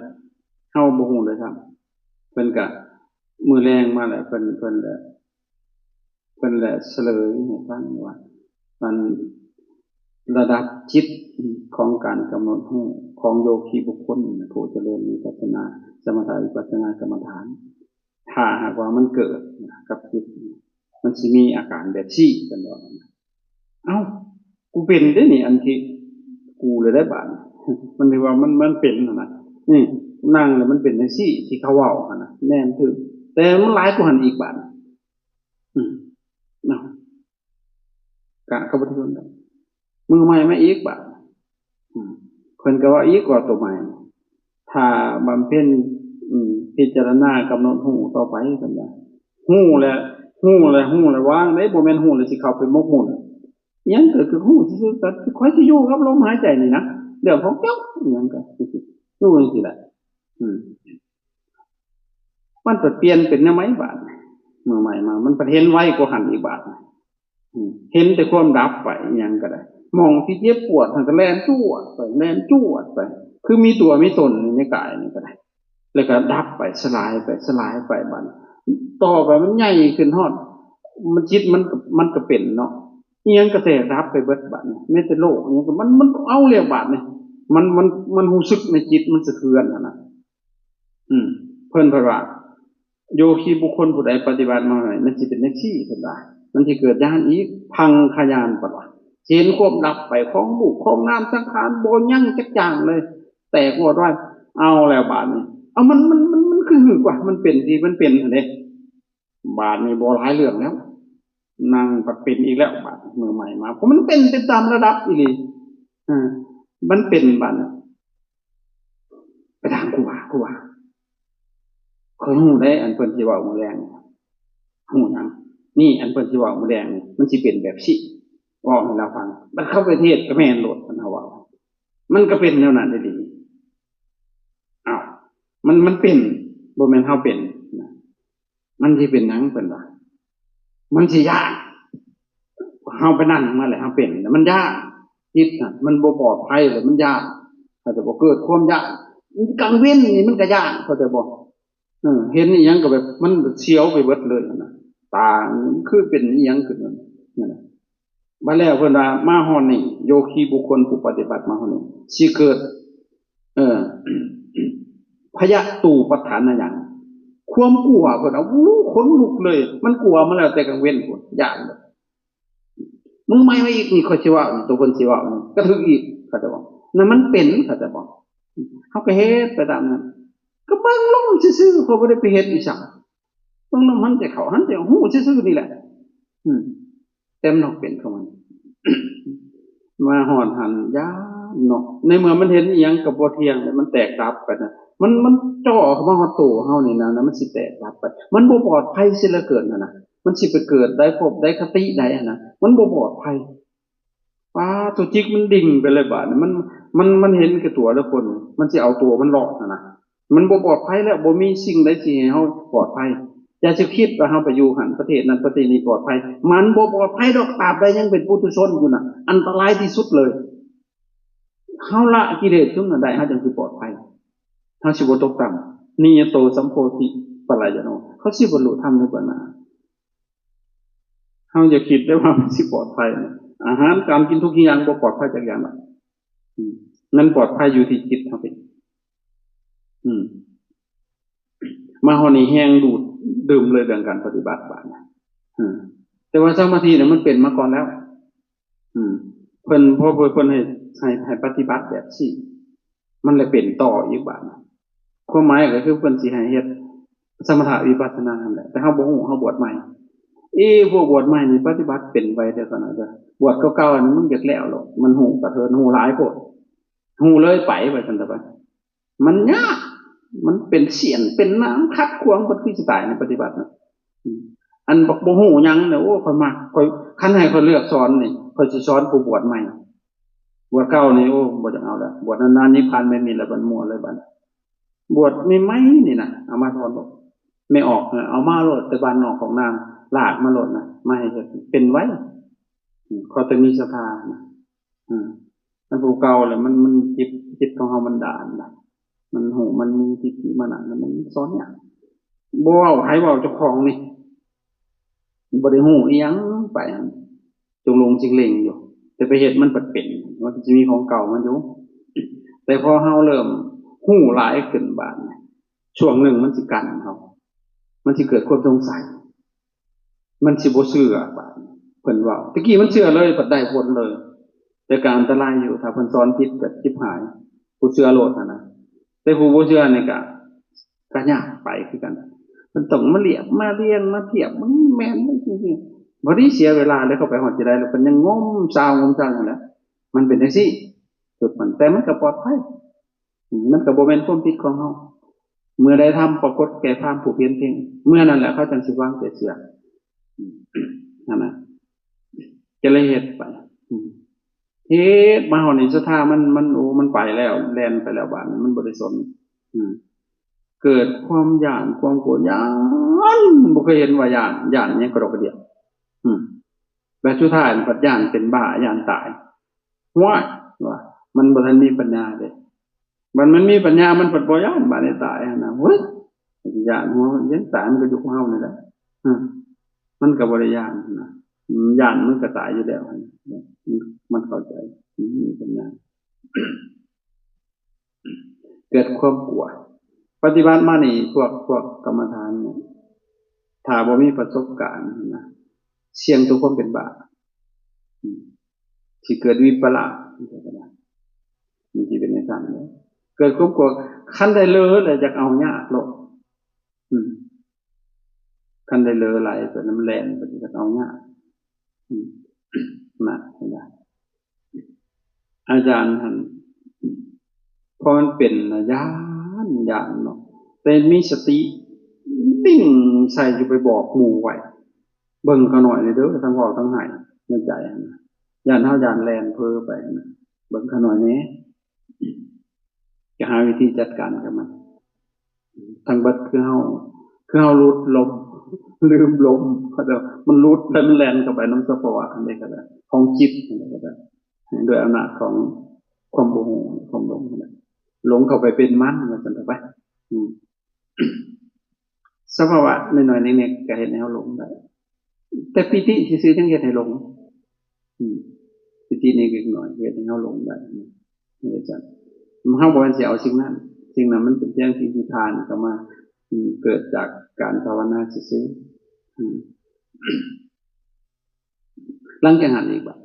ເຮົາບໍ່ຮູ້ເລີຍຊ້ຳ. ເພິ່ນກະມື້ແລງມາແລ້ວ ເພິ່ນ ເພິ່ນລະ ເພິ່ນລະສະເຫຼີຍໃຫ້ຟັງວ່າ ອັນລະດັບຈິດຂອງການກຳນົດຮູ້ຂອງໂຍຄີບຸກຄົນ ຜູ້ຈະເລີນວິປັດສະນາ ສະມະຖະວິປັດສະນາກຳມະຖານ ຖ້າຫາກວ່າມັນເກີດກັບຈິດ ມັນຊິມີອາການແບບຊີ້ ເພິ່ນວ່າ. ເອົ້າ ກູເປັນເດ້ນີ້ ອັນທີ່ ກູເລີຍໄດ້ບາດ ມັນຖືວ່າມັນ ມັນເປັນຫັ້ນນະ. ນີ້ ນັ່ງແລ້ວມັນເປັນຈັ່ງຊີ້ ທີ່ເຂົາເວົ້າຫັ້ນນະ ແມ່ນຖືກ, ແຕ່ມັນຫຼາຍກວ່າຫັ້ນອີກບາດ. ອືມ ເນາະ ກະ ກະບໍ່ໄດ້ເບິ່ງດອກ. ມື້ໃໝ່ມາອີກບາດ ອືມ ເພິ່ນກໍເວົ້າອີກວ່າຕົວໃໝ່ ຖ້າບຳເພັນ ອືມ ພິຈາລະນາກຳນົດຮູ້ຕໍ່ໄປ ເພິ່ນວ່າ ຮູ້ແລ້ວ ຮູ້ແລ້ວ ຮູ້ແລ້ວວາງເດ້ ບໍ່ແມ່ນຮູ້ແລ້ວຊິເຂົ້າໄປໝົກໝຸ່ນ. ອີ່ຫຍັງເກີດຂຶ້ນຮູ້ຊື່ໆ ກໍຂ້ອຍຊິຢູ່ກັບລົມຫາຍໃຈນີ້ນະ ເລື່ອງຂອງເຈົ້າ ອີ່ຫຍັງກໍຢູ່ຈັ່ງຊີ້ແຫຼະ. ອືມ ມັນໄປປ່ຽນເປັນແນວໃໝ່ບາດ ມື້ໃໝ່ມາ ມັນໄປເຫັນໄວກວ່າຫັ້ນອີກບາດ. ອືມ ເຫັນແຕ່ຄວາມດັບໄປ ອີ່ຫຍັງກໍໄດ້ ໝ່ອງທີ່ເຈັບປວດຫັ້ນກໍແລ່ນຈວດໄປ ແລ່ນຈວດໄປ ຄືມີຕົວມີຕົນຢູ່ໃນກາຍນີ້ກໍໄດ້ ແລ້ວກໍດັບໄປ ສະຫຼາຍໄປ ສະຫຼາຍໄປ. ບາດນີ້ຕໍ່ໄປມັນໃຫຍ່ຂຶ້ນຮອດ ມັນ ຈິດມັນ ມັນກໍເປັນເນາະ ອີ່ຫຍັງກໍແຕກດັບໄປເບິດບາດນີ້. ແມ້ແຕ່ໂລກອີ່ຫຍັງກໍ ມັນ ມັນເອົາແລ້ວບາດນີ້ ມັນ ມັນ ມັນຮູ້ສຶກໃນຈິດມັນສະເທືອນຫັ້ນນະ. ອືມ ເພິ່ນເພິ່ນວ່າ ໂຍຄີບຸກຄົນຜູ້ໃດປະຕິບັດມາໃຫ້ ມັນຊິເປັນຈັ່ງຊີ້ ເພິ່ນວ່າ ມັນຊິເກີດຍານອີກ ພັງຄະຍານ ເພິ່ນວ່າ ເຫັນຄວາມດັບໄປຂອງຮູບຂອງນາມສັງຂານ ບໍ່ຍັງຈັກຢ່າງເລີຍ ແຕກວອດວາຍ. ເອົາແລ້ວບາດນີ້ ເອົາ ມັນ ມັນ ມັນ ມັນຄືຫຶກວ່າ ມັນເປັນທີ່ມັນເປັນຫັ້ນເດ້. ບາດນີ້ບໍ່ຫຼາຍເລື່ອງແລ້ວ ນັ່ງພັດເປັນອີກແລ້ວ ບາດມື້ໃໝ່ມາ ເພາະມັນເປັນໄປຕາມລະດັບອີ່ຫຼີ. ເອີ ມັນເປັນບາດນີ້ ໄປຖາມຄູບາ ຄູບາ ຂ້ອຍຮູ້ໄດ໋ ອັນເພິ່ນຊິເວົ້າມື້ແລງ ຮູ້ຫຍັງ? ນີ້ ອັນເພິ່ນຊິເວົ້າມື້ແລງນີ້ ມັນຊິເປັນແບບຊີ້ ເວົ້າໃຫ້ລາວຟັງ. ບັດເຂົາໄປເທດກໍແມ່ນໂລດ ເພິ່ນເວົ້າ ມັນກໍເປັນແນວນັ້ນອີ່ຫຼີ. ອ້າວ ມັນ ມັນເປັນ ບໍ່ແມ່ນເຮົາເປັນນະ. ມັນຊິເປັນຫຍັງ ເພິ່ນວ່າ ມັນຊິຢ້ານ. ເຮົາໄປນັ່ງມາແລ້ວ ເຮົາເປັນ ມັນຢ້ານ. ຈິດນະ ມັນບໍ່ປອດໄພແລ້ວ ມັນຢ້ານ ເຂົ້າໃຈບໍ່? ເກີດຄວາມຢ້ານ. ກາງເວັນນີ້ມັນກໍຢ້ານ ເຂົ້າໃຈບໍ່? ເອີ ເຫັນອີ່ຫຍັງກໍແບບ ມັນສຽວໄປເບິດເລີຍຫັ້ນນະ. ຕາ ຄືເປັນອີ່ຫຍັງຂຶ້ນນັ້ນນະ. ບັດແລ້ວເພິ່ນວ່າມາຮອດນີ້ ໂຍຄີບຸກຄົນຜູ້ປະຕິບັດມາຮອດນີ້ ຊິເກີດ ເອີ ພະຍະຕູປັດຖານະຍັງ ຄວາມກົວ ເພິ່ນວ່າ ໂອ້ ຂົນລຸກເລີຍ. ມັນກົວມາແລ້ວແຕ່ກາງເວັນພຸ້ນ ຢ້ານເລີຍ. ມື້ໃໝ່ມາອີກນີ້ ຂ້ອຍຊິເວົ້າ ໂຕເພິ່ນຊິເວົ້ານີ້ ກະຖືກອີກ ເຂົາເຈົ້າເວົ້າ. ນັ້ນມັນເປັນ ເຂົາເຈົ້າເວົ້າ. ເຮົາກໍເຮັດໄປຕາມນັ້ນ ກໍເບິ່ງລົມຊື່ໆ ຂ້ອຍບໍ່ໄດ້ໄປເຮັດອີ່ຫຍັງ. ເບິ່ງນຳ ຫັນແຕ່ເຂົ້າ ຫັນແຕ່ອອກ ຮູ້ຊື່ໆນີ້ແຫຼະ. ອືມ ແຕ່ມັນອອກເປັນຂອງມັນ ມາຮອດຫັ້ນຢ້ານເນາະ. ໃນເມື່ອມັນເຫັນອີ່ຫຍັງກໍບໍ່ທ່ຽງ ແລ້ວມັນແຕກດັບໄປນະ ມັນ ມັນເຈາະເຂົ້າມາຮອດໂຕເຮົານີ້ນະ ແລ້ວມັນຊິແຕກດັບໄປ. ມັນບໍ່ປອດໄພເສຍເຫຼືອເກີນຫັ້ນນະ. ມັນຊິໄປເກີດໃດພົບໃດຄະຕິໃດຫັ້ນນະ ມັນບໍ່ປອດໄພ. ປາດໂທ ຈິດມັນດິ່ງໄປເລີຍບາດນີ້ ມັນ ມັນ ມັນເຫັນແກ່ຕົວແລ້ວຄົນ ມັນຊິເອົາຕົວມັນລອດຫັ້ນນະ ມັນບໍ່ປອດໄພແລ້ວ ບໍ່ມີສິ່ງໃດທີ່ໃຫ້ເຮົາປອດໄພ. ຢ່າຊິຄິດວ່າເຮົາໄປຢູ່ຫັ້ນ ປະເທດນັ້ນປະເທດນີ້ປອດໄພ ມັນບໍ່ປອດໄພດອກ ຕາບໃດຍັງເປັນປຸຖຸຊົນຢູ່ນະ ອັນຕະລາຍທີ່ສຸດເລີຍ. ເຮົາລະກິເລດຊຸມນັ້ນໄດ້ ເຮົາຈັ່ງຊິປອດໄພ ເຮົາຊິບໍ່ຕົກຕ່ຳ. ນິຍະໂຕ ສຳໂພທິ ປະລາຍະໂນ ເຮົາຊິບັນລຸທຳໃນເບື້ອງໜ້າ. ເຮົາຢ່າຄິດເດ້ວ່າມັນຊິປອດໄພນະ ອາຫານການກິນທຸກຢ່າງບໍ່ປອດໄພຈັກຢ່າງດອກ. ອືມ ມັນປອດໄພຢູ່ທີ່ຈິດເຮົາເອງ. ອືມ ມາຮອດນີ້ແຮງດູດດື່ມເລີຍເລື່ອງການປະຕິບັດບາດນີ້. ອືມ ແຕ່ວ່າສະມາທິນະ ມັນເປັນມາກ່ອນແລ້ວ. ອືມ ເພິ່ນ ພໍເພິ່ນໃຫ້ ໃຫ້ ໃຫ້ປະຕິບັດແບບຊີ້ ມັນລະເປັນຕໍ່ອີກບາດ. ຄວາມໝາຍກໍຄືເພິ່ນຊິໃຫ້ເຮັດສະມະຖະວິປັດສະນາຫັ້ນແຫຼະ ແຕ່ເຮົາບໍ່ຮູ້ ເຮົາບວດໃໝ່. ເອ ພວກບວດໃໝ່ນີ້ປະຕິບັດເປັນໄວເດີ ຂ້ານ້ອຍເດີ. ບວດເກົ່າໆນີ້ມັນຢາກແລ້ວໂລດ ມັນຮູ້ກະເທີນ ຮູ້ຫຼາຍໂພດ ຮູ້ເລີຍໄປ ວ່າຊັ້ນເຖາະ. ມັນຍາກ ມັນເປັນສຽນເປັນໜາມ ຂັດຂວາງເບິດ ຄືຊິຕາຍໃນປະຕິບັດນະ. ອືມ ອັນບັກບໍ່ຮູ້ຫຍັງນີ້ ໂອ້ ຂ້ອຍມັກ ຂ້ອຍ ຄັນໃຫ້ຂ້ອຍເລືອກສອນນີ້ ຂ້ອຍຊິສອນຜູ້ບວດໃໝ່. ບວດເກົ່ານີ້ ໂອ້ ບໍ່ຢາກເອົາແລ້ວ ບວດນານໆ ນິບພານແມ່ນມີແລ້ວ ບັດມົວເລີຍບັດ. ບວດໃໝ່ໆນີ້ນະ ເອົາມາສອນໂລດ ແມ່ອອກ ເອົາມາໂລດ ແຕ່ບ້ານນອກຂອງນາງ ລາກມາໂລດນະ ມາໃຫ້ເຮັດ ເປັນໄວ. ອືມ ຂໍແຕ່ມີສັດທານະ. ອືມ ອັນຜູ້ເກົ່າແຫຼະ ມັນ ມັນຈິດ ຈິດຂອງເຮົາມັນດ້ານນະ ມັນຮູ້ ມັນມີທິດຖິມານະ ມັນສອນຍາກ. ບໍ່ເວົ້າໃຜ ເວົ້າເຈົ້າຂອງນີ້ ບໍ່ໄດ້ຮູ້ອີ່ຫຍັງໄປຫັ້ນ ຈົງຫຼົງຈິງເລັງຢູ່ ແຕ່ໄປເຮັດມັນພັດເປັນ ມັນກໍຊິມີຂອງເກົ່າມັນຢູ່. ແຕ່ພໍເຮົາເລີ່ມຮູ້ຫຼາຍຂຶ້ນບາດນີ້ ຊ່ວງໜຶ່ງມັນຊິກັ້ນເຮົາ ມັນຊິເກີດຄວາມສົງໄສ ມັນຊິບໍ່ເຊື່ອບາດນີ້. ເພິ່ນເວົ້າ ແຕ່ກີ້ມັນເຊື່ອເລີຍ ບັດໄດ້ຜົນເລີຍ. ແຕ່ກໍອັນຕະລາຍຢູ່ ຖ້າເພິ່ນສອນຜິດກໍຈິບຫາຍ ຜູ້ເຊື່ອໂລດຫັ້ນນະ. ແຕ່ຜູ້ບໍ່ເຊື່ອນີ້ກໍ ກໍຍາກໄປຄືກັນ ມັນຕ້ອງມາລຽບມາລຽງມາທຽບ ມັນແມ່ນມັນຈັ່ງຊີ້ ພໍດີເສຍເວລາ ແລ້ວເຂົ້າໄປຮອດຊິໄດ້ ແລ້ວເພິ່ນຍັງງົມຊາວງົມຊາວຢູ່ຫັ້ນແຫຼະ. ມັນເປັນຈັ່ງຊີ້ ຈຸດມັນ ແຕ່ມັນກໍປອດໄພ ອືມ ມັນກໍບໍ່ແມ່ນຄວາມຜິດຂອງເຮົາ. ເມື່ອໃດທຳປາກົດແກ່ພາມຜູ້ພຽນເພງ ເມື່ອນັ້ນແຫຼະເຂົາຈັ່ງຊິວາງໃຈເຊື່ອ ອືມ ຫັ້ນນະ ກໍເລີຍເຮັດໄປ ອືມ ເຮັດມາຮອດນີ້ ສັດທາມັນ ມັນ ໂອ້ ມັນໄປແລ້ວ ແລ່ນໄປແລ້ວ ບາດນີ້ມັນບໍ່ໄດ້ສົນ. ອືມ ເກີດຄວາມຢ້ານ ຄວາມກົວ ຢ້ານ ບໍ່ເຄີຍເຫັນວ່າຢ້ານ ຢ້ານຫຍັງກະດອກກະເດຍ. ອືມ ແລ້ວສຸດທ້າຍມັນພັດຢ້ານເປັນບ້າ ຢ້ານຕາຍ. ຫ້ວຍ ວ່າ ມັນບໍ່ທັນມີປັນຍາເດ້ ບັດມັນມີປັນຍາ ມັນພັດບໍ່ຢ້ານ ບາດນີ້ຕາຍຫັ້ນນະ. ໂອ້ຍ ຢ້ານຫົວ ມັນຍັງຕາຍ ມັນກໍຢູ່ກັບເຮົານີ້ແຫຼະ. ອືມ ມັນກໍບໍ່ໄດ້ຢ້ານຫັ້ນນະ ຢ້ານມັນກໍຕາຍຢູ່ແລ້ວຫັ້ນ. ມັນເຂົ້າໃຈ ມັນມີປັນຍາ ເກີດຄວາມກົວ. ປະຕິບັດມານີ້ ພວກ ພວກກຳມະຖານນີ້ ຖ້າບໍ່ມີປະສົບການນະ ສ່ຽງຕໍ່ຄວາມເປັນບ້າ ອືມ ຊິເກີດວິປະລາດ ມັນຊິເປັນຈັ່ງຊັ້ນເດ້. ເກີດຄວາມກົວ ຄັນໄດ້ເລີແລ້ວຢາກເອົາຍາກໂລດ. ອືມ ຄັນໄດ້ເລີຫຼາຍ ຕົວນັ້ນແລ່ນໄປ ຢາກເອົາຍາກ. ອືມ ນະ ເຫັນບໍ່? ອາຈານຫັ້ນ ພໍມັນເປັນນະ ຢ້ານ ຢ້ານເນາະ ແຕ່ມີສະຕິ ດິ້ງໃສ່ຢູ່ ໄປບອກໝູ່ໄວ້ ເບິ່ງຂ້ານ້ອຍແດ່ເດີ ທັງເວົ້າທັງໄຫ້ໃນໃຈຫັ້ນນະ ຢ້ານເຮົາຢ້ານແລ່ນເພີໄປຫັ້ນນະ ເບິ່ງຂ້ານ້ອຍແດ່. ຈະຫາວິທີຈັດການກັບມັນ. ທັງເບິດຄືເຮົາ ຄືເຮົາຫຼຸດລົມ ລືມລົມ ເຂົາເຈົ້າ ມັນຫຼຸດແລ້ວມັນແລ່ນເຂົ້າໄປນຳສະພາວະອັນໃດກໍໄດ້ ຂອງຈິດອັນໃດກໍໄດ້ ດ້ວຍອຳນາດຂອງຄວາມບໍ່ຮູ້ ຄວາມຫຼົງນັ້ນແຫຼະ ຫຼົງເຂົ້າໄປເປັນມັນ ວ່າຊັ້ນເຖາະໄປ. ອືມ ສະພາວະນ້ອຍໆເລັກໆກໍເຮັດໃຫ້ເຮົາຫຼົງໄດ້ ແຕ່ປີຕິຊື່ໆຍັງເຮັດໃຫ້ຫຼົງ. ອືມ ປີຕິນີ້ເລັກນ້ອຍເຮັດໃຫ້ເຮົາຫຼົງໄດ້ ເຮັດຈັ່ງ ເຮົາບໍ່ແມ່ນຊິເອົາສິ່ງນັ້ນ ສິ່ງນັ້ນມັນເປັນພຽງສິ່ງທີ່ຜ່ານເຂົ້າມາ ອືມ ເກີດຈາກການພາວະນາຊື່ໆ. ອືມ ຫຼັງຈາກນັ້ນອີກບາດ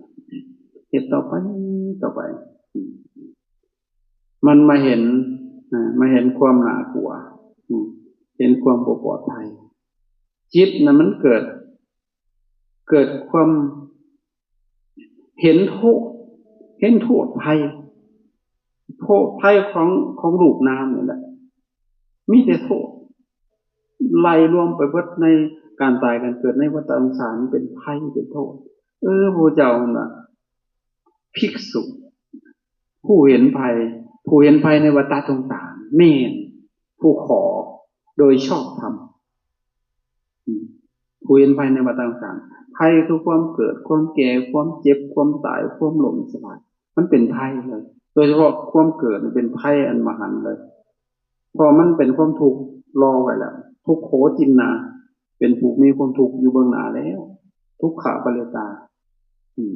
ເຮັດຕໍ່ໄປ ຕໍ່ໄປ ອືມ ມັນມາເຫັນ ເອີ ມາເຫັນຄວາມໜ້າກົວ ອືມ ເຫັນຄວາມບໍ່ປອດໄພ ຈິດນະມັນເກີດ ເກີດຄວາມເຫັນໂທດ ເຫັນໂທດໄພ ໂທດໄພຂອງ ຂອງຮູບນາມນີ້ແຫຼະ ມີແຕ່ໂທດ ໄລ່ລວມໄປເບິດໃນການຕາຍການເກີດໃນວັດຕະສົງສານ ເປັນໄພເປັນໂທດ. ເອີ ພະພຸດທະເຈົ້າຫັ້ນວ່າ ພິກສຸ ຜູ້ເຫັນໄພ ຜູ້ເຫັນໄພໃນວັດຕະສົງສານ ແມ່ນຜູ້ຂໍໂດຍຊອບທຳ. ອືມ ຜູ້ເຫັນໄພໃນວັດຕະສົງສານ ໄພຄືຄວາມເກີດ ຄວາມແກ່ ຄວາມເຈັບ ຄວາມຕາຍ ຄວາມລົ້ມສະບາຍ ມັນເປັນໄພເລີຍ ໂດຍສະເພາະຄວາມເກີດນີ້ເປັນໄພອັນມະຫັນເລີຍ ເພາະມັນເປັນຄວາມທຸກລໍໄວ້ແລ້ວ ທຸກໂຂຈິນນາ ເປັນຜູ້ມີຄວາມທຸກຢູ່ເບື້ອງໜ້າແລ້ວ ທຸກຂະປະເຣຕາ ອືມ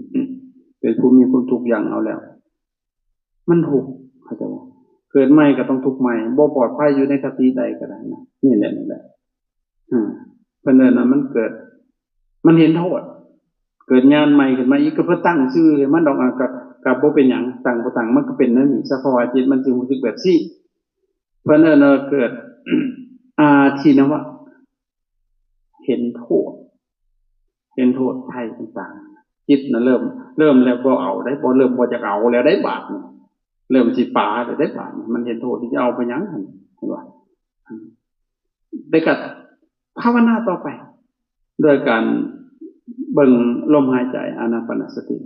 ເປັນຜູ້ມີຄວາມທຸກຢ່າງເອົາແລ້ວ ມັນທຸກ ເຂົາເຈົ້າວ່າ ເກີດໃໝ່ກໍຕ້ອງທຸກໃໝ່ ບໍ່ປອດໄພຢູ່ໃນຄະຕິໃດກໍໄດ້ນະ ນີ້ແຫຼະ ນີ້ແຫຼະ ອາ ເພິ່ນເອີ້ນວ່າມັນເກີດ ມັນເຫັນໂທດ ເກີດຍານໃໝ່ຂຶ້ນມາອີກ ກໍເພິ່ນຕັ້ງຊື່ໃຫ້ມັນດອກ ອາ ກໍ ກໍບໍ່ເປັນຫຍັງ ຕັ້ງບໍ່ຕັ້ງມັນກໍເປັນແນວນີ້ ສະພາວະຈິດມັນຊິຮູ້ສຶກແບບຊີ້ ເພິ່ນເອີ້ນວ່າເກີດ ອາທິນະວະ ເຫັນໂທດ ເຫັນໂທດໄພຕ່າງໆ ຈິດນະເລີ່ມ ເລີ່ມແລ້ວບໍ່ເອົາໄດ້ ບໍ່ ເລີ່ມບໍ່ຢາກເອົາແລ້ວໄດ້ບາດນີ້ ເລີ່ມຊິປາແລ້ວໄດ້ບາດນີ້ ມັນເຫັນໂທດທີ່ຈະເອົາໄປຫຍັງຫັ້ນ ເຫັນບໍ່? ແຕ່ກໍພາວະນາຕໍ່ໄປ ດ້ວຍການເບິ່ງລົມຫາຍໃຈ ອານາປານະສະຕິ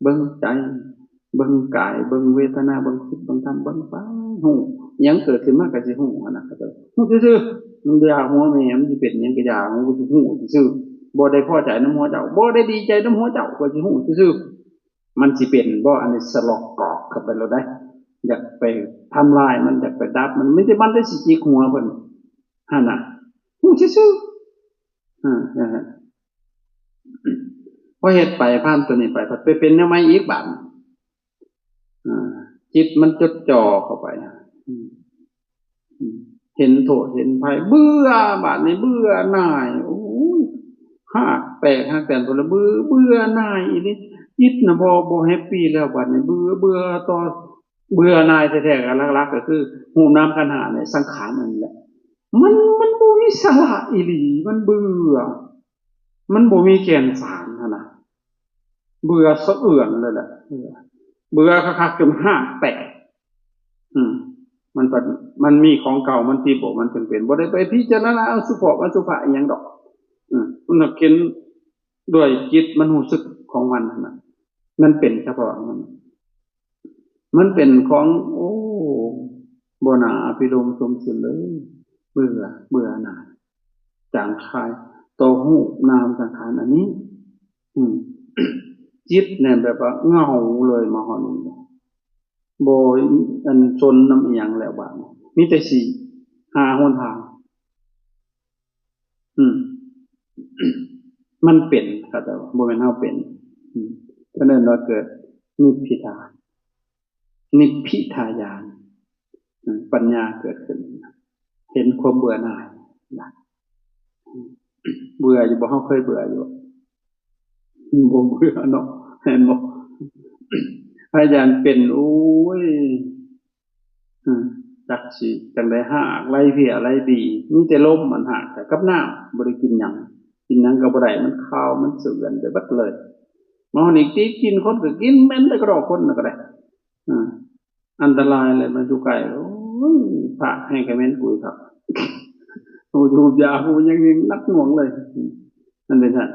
ເບິ່ງໃຈ ເບິ່ງກາຍ ເບິ່ງເວທະນາ ເບິ່ງຈິດ ເບິ່ງທຳ ເບິ່ງໄປ ຮູ້ ອີ່ຫຍັງເກີດຂຶ້ນມາກໍຊິຮູ້ຫັ້ນນະ ເຂົາເຈົ້າ ຮູ້ຊື່ໆ ມັນຢ່າຫົວແມ່ ມັນຊິເປັນຫຍັງກໍຢ່າ ຮູ້ ກໍຊິຮູ້ຊື່ໆ ບໍ່ໄດ້ພໍໃຈນຳຫົວເຈົ້າ ບໍ່ໄດ້ດີໃຈນຳຫົວເຈົ້າ ກໍຊິຮູ້ຊື່ໆ ມັນຊິເປັນບໍ່ ອັນນີ້ສະຫຼອກກອກເຂົ້າໄປໂລດໄດ໋ ຢາກໄປທຳລາຍມັນ ຢາກໄປດັບມັນ ມີແຕ່ມັນໄດ້ຊິຈິກຫົວເພິ່ນຫັ້ນນະ ຮູ້ຊື່ໆ ເອີ ນັ້ນແຫຼະ ພໍເຮັດໄປ ຜ່ານຕົວນີ້ໄປ ພັດໄປເປັນແນວໃໝ່ອີກບາດນີ້ ອາ ຈິດມັນຈົດຈ່ອເຂົ້າໄປ ອາ ເຫັນໂທດເຫັນໄພ ເບື່ອ ບາດນີ້ເບື່ອໜ່າຍ ໂອ້ຍ ຮາກແຕກຮາກແຕນ ເບື່ອ ເບື່ອໜ່າຍອີ່ຫຼີ ຈິດນະບໍ່ ບໍ່ແຮັບປີແລ້ວ ບາດນີ້ເບື່ອ ເບື່ອຕໍ່ ເບື່ອໜ່າຍແທ້ໆ ກໍຫຼັກໆ ກໍຄືຮູບນາມຂັນຫ້ານີ້ ສັງຂານອັນນີ້ແຫຼະ ມັນ ມັນບໍ່ມີສາລະອີ່ຫຼີ ມັນເບື່ອ ມັນບໍ່ມີແກ່ນສານຫັ້ນນະ ເບື່ອສະເອືອນເລີຍແຫຼະ ເບື່ອ ເບື່ອຄັກໆ ຈົນຮາກແຕກ ອືມ ມັນກໍ ມັນມີຂອງເກົ່າ ມັນຕິບໍ່ ມັນເປັນເປັນ ບໍ່ໄດ້ໄປພິຈາລະນາອະສຸພອກອະສຸພະອີ່ຫຍັງດອກ ອືມ ມັນເຫັນດ້ວຍຈິດມັນຮູ້ສຶກຂອງມັນຫັ້ນນະ ມັນເປັນສະເພາະຂອງມັນ ມັນເປັນຂອງ ໂອ້ ບໍ່ໜ້າອະພິລົມຊົມຊື່ນເລີຍ ເບື່ອ ເບື່ອໜ່າຍ ຈາງຄາຍ ຕໍ່ຮູບນາມສັງຂານອັນນີ້ ອືມ ຈິດແມ່ນແບບວ່າເຫງົາເລີຍ ມາຮອດນີ້ ບໍ່ ອັນ ສົນນຳອີ່ຫຍັງແລ້ວບາດນີ້ ມີແຕ່ຊິຫາຫົນທາງ ອືມ ມັນເປັນ ເຂົາເຈົ້າວ່າ ບໍ່ແມ່ນເຮົາເປັນ ອືມ ເພິ່ນເອີ້ນວ່າເກີດນິບພິທາ ນິບພິທາຍານ ອືມ ປັນຍາເກີດຂຶ້ນ ເຫັນຄວາມເບື່ອໜ່າຍນະ ເບື່ອຢູ່ບໍ່? ເຮົາເຄີຍເບື່ອຢູ່ບໍ່? ບໍ່ເບື່ອເນາະ ແມ່ນບໍ່? ພະຍານເປັນ ໂອ້ຍ ອືມ ຈັກຊິຈັ່ງໃດ ຮາກໄຫຼເພຍໄຫຼບີ ມີແຕ່ລົມ ມັນຮາກກັບນ້ຳ ບໍ່ໄດ້ກິນຫຍັງ ກິນຫຍັງກໍບໍ່ໄດ້ ມັນຄາວ ມັນເສືອນໄປເບິດເລີຍ ມາຮອດນີ້ຕິດກິນ ຄົນກໍກິນ ເໝັນແຕ່ກະດອກຄົນນະກໍໄດ້ ອືມ ອັນຕະລາຍເລີຍ ມາຢູ່ໃກ້ ໂອ້ຍ ພະແຮງກະເໝັນກຸຍຄັກ ຮູ້ຢາຮູ້ຫຍັງນີ້ໜັກໜ່ວງເລີຍ ມັນເປັນຊັ້ນ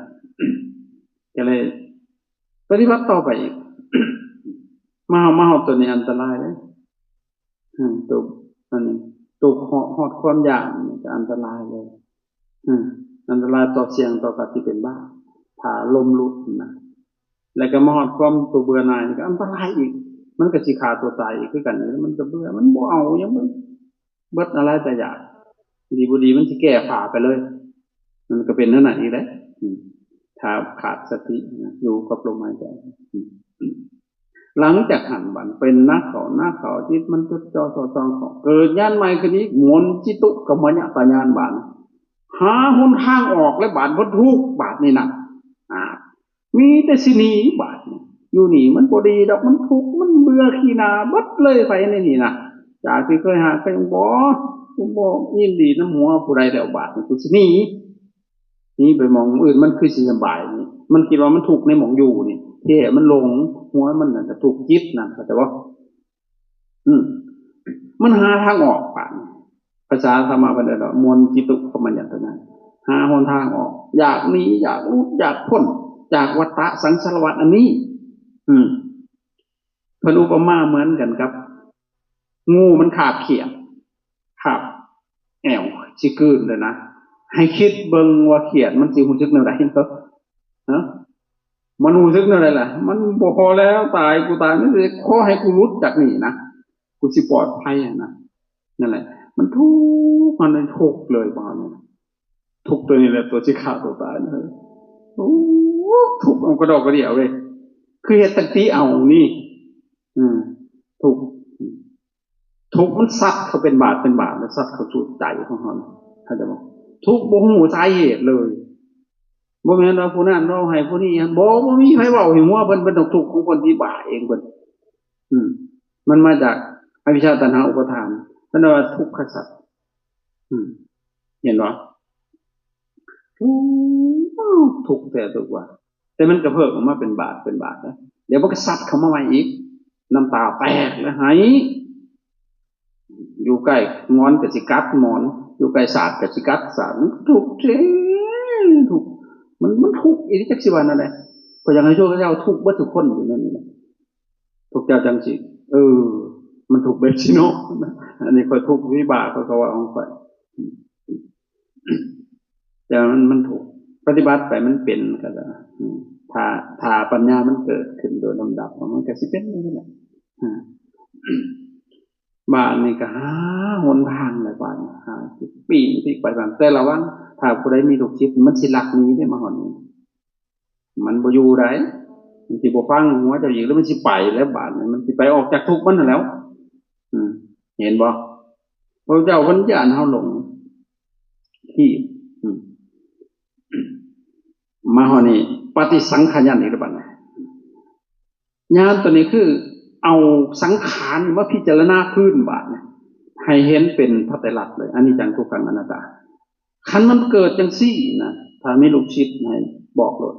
ກໍເລີຍປະຕິບັດຕໍ່ໄປອີກ ມາ ມາຮອດຕົວນີ້ອັນຕະລາຍເດ້ ອືມ ຕົວ ອັນນີ້ ຕົວເຄາະຮອດຄວາມຢ້ານນີ້ກໍອັນຕະລາຍເລີຍ ອືມ ອັນຕະລາຍຕໍ່ສ່ຽງຕໍ່ການຊິເປັນບ້າ ຖ້າລົມຫຼຸດນະ ແລ້ວກໍມາຮອດຄວາມຕົວເບື່ອໜ່າຍນີ້ກໍອັນຕະລາຍອີກ ມັນກໍຊິຂ້າຕົວຕາຍອີກຄືກັນ ມັນກໍເບື່ອ ມັນບໍ່ເອົາຫຍັງ ເບິດອາໄລຕະຢາກ ດີບໍ່ດີມັນຊິແກ້ຝາໄປເລີຍ ມັນກໍເປັນແນວນັ້ນອີກແຫຼະ ອືມ ຖ້າຂາດສະຕິນະ ຢູ່ກັບລົມຫາຍໃຈ ອືມ ຫຼັງຈາກຫັ້ນບາດເປັນໜັກເຂົ້າ ໜັກເຂົ້າ ຈິດມັນຈົດຈ່ອສອດສ່ອງເຂົ້າ ເກີດຍານໃໝ່ຂຶ້ນອີກ ມົນຈິຕຸກຳມະຍະຕະຍານບາດ ຫາຫົນທາງອອກແລ້ວບາດ ບໍ່ທຸກບາດນີ້ນະ ອາ ມີແຕ່ຊິໜີບາດນີ້ ຢູ່ນີ້ມັນບໍ່ດີດອກ ມັນທຸກ ມັນເບື່ອຂີ້ໜ້າເບິດເລີຍ ໄປໃນນີ້ນະ ຈາກທີ່ເຄີຍຮັກ ເຄີຍຫຍັງ ບໍ່ ບໍ່ຍິນດີນຳຫົວຜູ້ໃດແລ້ວ ບາດນີ້ກູຊິໜີ ໜີໄປໝ່ອງອື່ນ ມັນຄືຊິສະບາຍນີ້ ມັນຄິດວ່າມັນທຸກໃນໝ່ອງຢູ່ນີ້ ແທ້ມັນຫຼົງ ຫົວມັນນັ້ນກໍທຸກ ຈິດນັ້ນ ເຂົ້າໃຈບໍ່? ອືມ ມັນຫາທາງອອກບາດນີ້ ພາສາທຳມະເພິ່ນເອີ້ນວ່າ ມົນຈິຕຸກຳມະຍະຕະຍານ ຫາຫົນທາງອອກ ຢາກໜີ ຢາກຫຼຸດ ຢາກພົ້ນຈາກວັດຕະສັງສາລະວັດອັນນີ້ ອືມ ເພິ່ນອຸປະມາເໝືອນກັນກັບ ງູມັນຄາບຂຽດ ຄາບແອວ ຊິກືນເລີຍນະ ໃຫ້ຄິດເບິ່ງວ່າຂຽດມັນຊິຮູ້ສຶກແນວໃດ ຮະ ມັນຮູ້ສຶກແນວໃດລະ? ມັນບໍ່ພໍແລ້ວ ຕາຍ ກູຕາຍ ມັນຊິຂໍໃຫ້ກູຫຼຸດຈາກນີ້ນະ ກູຊິປອດໄພຫັ້ນນະ ນັ້ນແຫຼະ ມັນທຸກ ມັນທຸກເລີຍ ປະມານນັ້ນ ທຸກຕົວນີ້ແຫຼະ ຕົວຊິຂ້າຕົວຕາຍນະ ໂອ້ ທຸກເອົາກະດອກກະເດຍເວີຍ ຄືເຮັດຕັ້ງຕິເອົານີ້ ອືມ ທຸກ ທຸກມັນຊັດເຂົ້າເປັນບາດເປັນບາດ ແລ້ວຊັດເຂົ້າສູ່ໃຈຂອງເຮົານະ ເຂົ້າໃຈບໍ່? ທຸກບໍ່ຮູ້ສາເຫດເລີຍ ບໍ່ແມ່ນວ່າຜູ້ນັ້ນເວົ້າໃຫ້ຜູ້ນີ້ ບໍ່ ບໍ່ມີໃຜເວົ້າໃຫ້ຫົວເພິ່ນ ເພິ່ນຕ້ອງທຸກຂອງເພິ່ນ ທີ່ບາເອງເພິ່ນ ອືມ ມັນມາຈາກອະວິຊຊາ ຕັນຫາ ອຸປາທານ ເພິ່ນວ່າທຸກຂະສັດ ອືມ ເຫັນບໍ່? ໂອ້ ທຸກແທ້ທຸກວ່າ ແຕ່ມັນກະເພີ່ມອອກມາເປັນບາດເປັນບາດນະ ດຽວມັນກະຊັດເຂົ້າມາໃໝ່ອີກ ນ້ຳຕາແຕກແລ້ວໄຫ້ ຢູ່ໃກ້ໝອນກະຊິກັດໝອນ ຢູ່ໃກ້ສາດກະຊິກັດສາດ ມັນກະທຸກເດ້ ງທຸກ ມັນ ມັນທຸກອີ່ຫຼີ ຈັກຊິວ່າແນວໃດ. ຂ້ອຍຢາກໃຫ້ພວກເຈົ້າທຸກເບິດທຸກຄົນຢູ່ໃນນີ້ນະ ພວກເຈົ້າຈັ່ງຊິ ເອີ ມັນທຸກແບບຊີ້ເນາະ. ອັນນີ້ຂ້ອຍທຸກວິບາກ ຂ້ອຍກໍເວົ້າຂອງຂ້ອຍ ແຕ່ວ່າມັນ ມັນຖືກປະຕິບັດໄປ ມັນເປັນກໍໄດ້. ອືມ ຖ້າ ຖ້າປັນຍາມັນເກີດຂຶ້ນໂດຍລຳດັບ ມັນກໍຊິເປັນຢູ່ນີ້ແຫຼະ. ອາ ບາດນີ້ກໍຫາຫົນທາງແຫຼະ ບາດນີ້ຫາປີກ ປີກໄປບາດ ແຕ່ລະວັງ ຖ້າຜູ້ໃດມີລູກສິດ ມັນຊິລັກໜີເດ້ ມາຮອດນີ້ ມັນບໍ່ຢູ່ໃດ ມັນຊິບໍ່ຟັງຫົວເຈົ້າອີກ ແລ້ວມັນຊິໄປແລ້ວ ບາດນີ້ມັນຊິໄປອອກຈາກທຸກມັນຫັ້ນແຫຼ້ວ. ອືມ ເຫັນບໍ່? ພະເຈົ້າເພິ່ນຢ້ານເຮົາຫຼົງທີ່ ອືມ ມາຮອດນີ້ ປະຕິສັງຂະຍັນອີກແລ້ວ ບາດນີ້ ຍານຕົວນີ້ຄືເອົາສັງຂານມາພິຈາລະນາຄືນ ບາດນີ້ ໃຫ້ເຫັນເປັນພະໄຕລັກເລີຍ ອະນິດຈັງ ທຸກຂັງ ອະນັດຕາ. ຄັນມັນເກີດຈັ່ງຊີ້ນະ ຖ້າມີລູກສິດໃຫ້ບອກໂລດ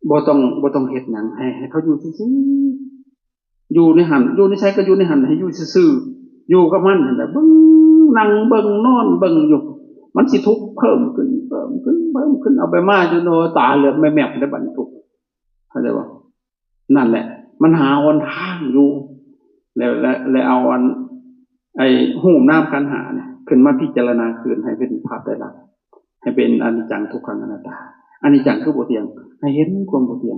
ບໍ່ຕ້ອງ ບໍ່ຕ້ອງເຮັດຫຍັງ ໃຫ້ ໃຫ້ເຂົາຢູ່ຊື່ໆ ຢູ່ໃນຫັ້ນ ຢູ່ໃນໃສກໍຢູ່ໃນຫັ້ນ ໃຫ້ຢູ່ຊື່ໆ ຢູ່ກັບມັນຫັ້ນແຫຼະ ເບິ່ງ ນັ່ງເບິ່ງ ນອນເບິ່ງຢູ່ ມັນຊິທຸກເພີ່ມຂຶ້ນ ເພີ່ມຂຶ້ນ ເພີ່ມຂຶ້ນ ເອົາໄປມາຈົນ ໂອ້ ຕາເຫຼືອດແມັບໆ ໄດ້ບັດນີ້ທຸກ ເຂົ້າໃຈບໍ່? ນັ້ນແຫຼະ ມັນຫາຫົນທາງຢູ່ ແລ້ວ ແລ້ວ ແລ້ວເອົາອັນ ໄອ້ຮູບນາມຂັນຫ້ານີ້ຂຶ້ນມາພິຈາລະນາຄືນໃຫ້ເປັນພາບໄຕລັກ ໃຫ້ເປັນອະນິດຈັງ ທຸກຂັງ ອະນັດຕາ. ອະນິດຈັງຄືບໍ່ທ່ຽງ ໃຫ້ເຫັນຄວາມບໍ່ທ່ຽງ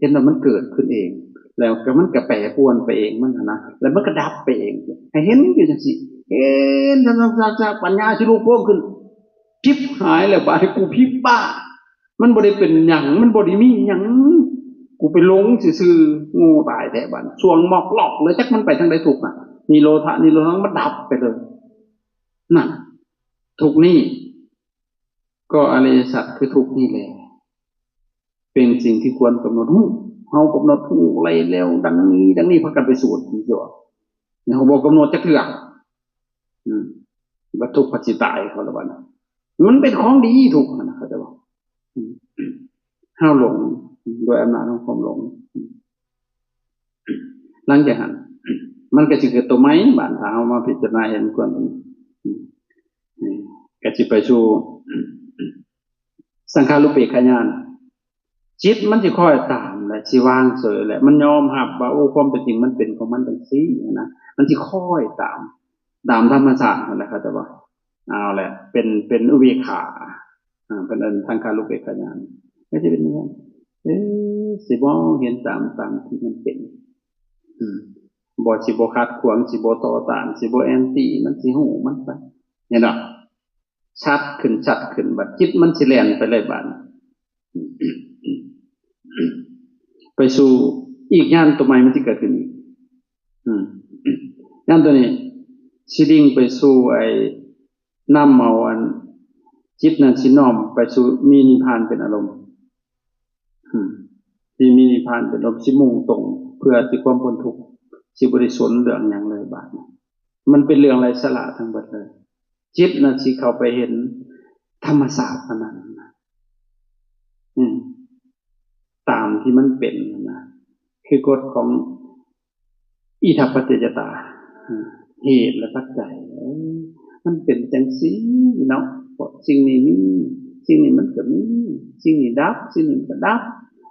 ເຫັນວ່າມັນເກີດຂຶ້ນເອງ ແລ້ວກໍມັນກໍແປປວນໄປເອງມັນຫັ້ນນະ ແລ້ວມັນກໍດັບໄປເອງ ໃຫ້ເຫັນຢູ່ຈັ່ງຊີ້ ເຫັນ ປັນຍາຊິລຸກໂພງຂຶ້ນ ພິບຫາຍແລ້ວ ບາດນີ້ກູພິບບ້າ ມັນບໍ່ໄດ້ເປັນຫຍັງ ມັນບໍ່ໄດ້ມີຫຍັງ ກູໄປຫຼົງຊື່ໆ ໂງ່ຕາຍແທ້ບາດ ຊ່ວງໝອກຫຼອກເລີຍ ຈັກມັນໄປທາງໃດທຸກນະ ນິໂຣທະ ນິໂຣທະ ມັນດັບໄປເລີຍ ນັ້ນ ທຸກນີ້ ກໍອະລິຍະສັດຄືທຸກນີ້ແຫຼະ ເປັນສິ່ງທີ່ຄວນກຳນົດຮູ້ ເຮົາກຳນົດຮູ້ໄດ້ແລ້ວ ດັ່ງນີ້ ດັ່ງນີ້ ພາກັນໄປສວດຢູ່ ເຮົາບໍ່ກຳນົດຈັກເທື່ອ ອືມ ບັດທຸກພັດຊິຕາຍເຂົາລະບັດ ມັນເປັນຂອງດີທຸກຫັ້ນນະ ເຂົາເຈົ້າວ່າ ອືມ ເຮົາຫຼົງໂດຍອຳນາດຂອງຄວາມຫຼົງ ອືມ ຫຼັງຈາກນັ້ນ ມັນກໍຊິເກີດຕົວໃໝ່ ບາດຖ້າເຮົາມາພິຈາລະນາເຫັນຄວາມ ອືມ ອືມ ກໍຊິໄປສູ່ສັງຂາຣູເປກຂະຍານ ຈິດມັນຊິຄອຍຕາມ ແລະ ຊິວາງເສີຍ ແລະ ມັນຍອມຮັບວ່າ ໂອ້ ຄວາມເປັນຈິງມັນເປັນຂອງມັນຈັ່ງຊີ້ຫັ້ນນະ ມັນຊິຄອຍຕາມ ຕາມທຳມະຊາດຫັ້ນແຫຼະ ເຂົາເຈົ້າວ່າ ເອົາແຫຼະ ເປັນ ເປັນອຸເບກຂາ ອາ ເພິ່ນເອີ້ນສັງຂາຣູເປກຂະຍານ ກໍຈະເປັນຢ່າງນັ້ນ ເອີ ຊິມອງເຫັນຕາມ ຕາມທີ່ມັນເປັນ ອືມ ບໍ່ ຊິບໍ່ຂັດຂວາງ ຊິບໍ່ຕໍ່ຕ້ານ ຊິບໍ່ແອນຕີ ມັນຊິຮູ້ມັນໄປ ເຫັນບໍ່? ຊັດຂຶ້ນ ຊັດຂຶ້ນ ບັດຈິດມັນຊິແລ່ນໄປເລີຍບາດ ໄປສູ່ອີກຍານຕົວໃໝ່ມັນຊິເກີດຂຶ້ນອີກ ອືມ ຍານຕົວນີ້ຊິດຶງໄປສູ່ໄອ້ ນຳເອົາອັນ ຈິດນັ້ນຊິນ້ອມໄປສູ່ມີນິບພານເປັນອາລົມ ອືມ ທີ່ມີນິບພານເປັນອາລົມ ຊິມຸ່ງຕົງເພື່ອທີ່ຄວາມພົ້ນທຸກ ຊິບໍ່ໄດ້ສົນເລື່ອງຫຍັງເລີຍບາດນີ້ ມັນເປັນເລື່ອງໄຮ້ສາລະທັງເບິດເລີຍ ຈິດນັ້ນຊິເຂົ້າໄປເຫັນທຳມະຊາດອັນນັ້ນ ອືມ ຕາມທີ່ມັນເປັນນະ ຄືກົດຂອງອິດຖະປັດຈະຍະຕາ ເຫດ ແລະ ປັດໄຈ ເອີ ມັນເປັນຈັ່ງຊີ້ເນາະ ເພາະສິ່ງນີ້ມີ ສິ່ງນີ້ມັນກໍມີ ສິ່ງນີ້ດັບ ສິ່ງນີ້ມັນກໍດັບ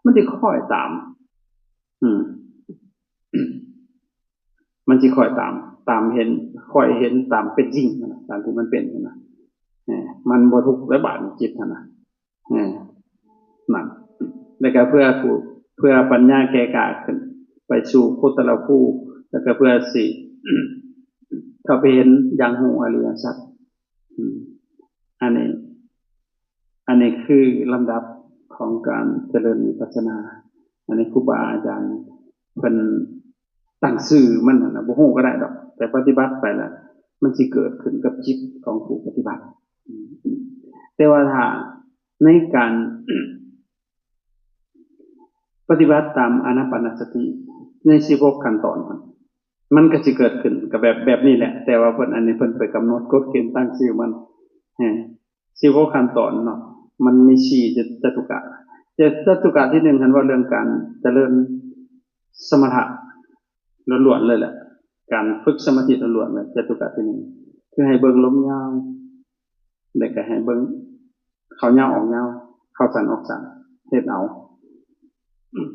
ມັນຊິຄອຍຕາມ ອືມ ມັນຊິຄອຍຕາມ ຕາມເຫັນ ຄອຍເຫັນຕາມເປັນຈິງຫັ້ນນະ ຕາມທີ່ມັນເປັນຫັ້ນນະ ເອີ ມັນບໍ່ທຸກແລ້ວບາດນີ້ຈິດຫັ້ນນະ ເອີ ນັ້ນ ແລ້ວກໍເພື່ອ ເພື່ອປັນຍາແກ່ກ້າຂຶ້ນໄປສູ່ໂຄຕະລະພູ ແລ້ວກໍເພື່ອຊິເຂົ້າໄປເຫັນຢ່າງຮູ້ອະລິຍະສັດ ອືມ ອັນນີ້ ອັນນີ້ຄືລຳດັບຂອງການຈະເລີນວິປັດສະນາ ອັນນີ້ຄູບາອາຈານເພິ່ນຕັ້ງຊື່ມັນຫັ້ນນະ ບໍ່ຮູ້ກໍໄດ້ດອກ ແຕ່ປະຕິບັດໄປລະ ມັນຊິເກີດຂຶ້ນກັບຈິດຂອງຜູ້ປະຕິບັດ ອືມ ແຕ່ວ່າຖ້າໃນການປະຕິບັດຕາມອານາປານະສະຕິໃນສິບຫົກຂັ້ນຕອນຫັ້ນ ມັນກໍຊິເກີດຂຶ້ນກໍແບບ ແບບນີ້ແຫຼະ ແຕ່ວ່າເພິ່ນ ອັນນີ້ເພິ່ນໄປກຳນົດກົດເກນຕັ້ງຊື່ມັນ ເອີ ສິບຫົກຂັ້ນຕອນເນາະ ມັນມີສີ່ຈະ ຈະຕຸກະ ຈະ ຈະຕຸກະທີໜຶ່ງຫັ້ນເວົ້າເລື່ອງການຈະເລີນສະມະຖະລ້ວນໆເລີຍແຫຼະ ການຝຶກສະມາທິລ້ວນໆເລີຍ ຈະຕຸກະທີໜຶ່ງ ຄືໃຫ້ເບິ່ງລົມຍາວ ແລ້ວກໍໃຫ້ເບິ່ງ ເຂົ້າຍາວອອກຍາວ ເຂົ້າສັ້ນອອກສັ້ນ ເຮັດເອົາ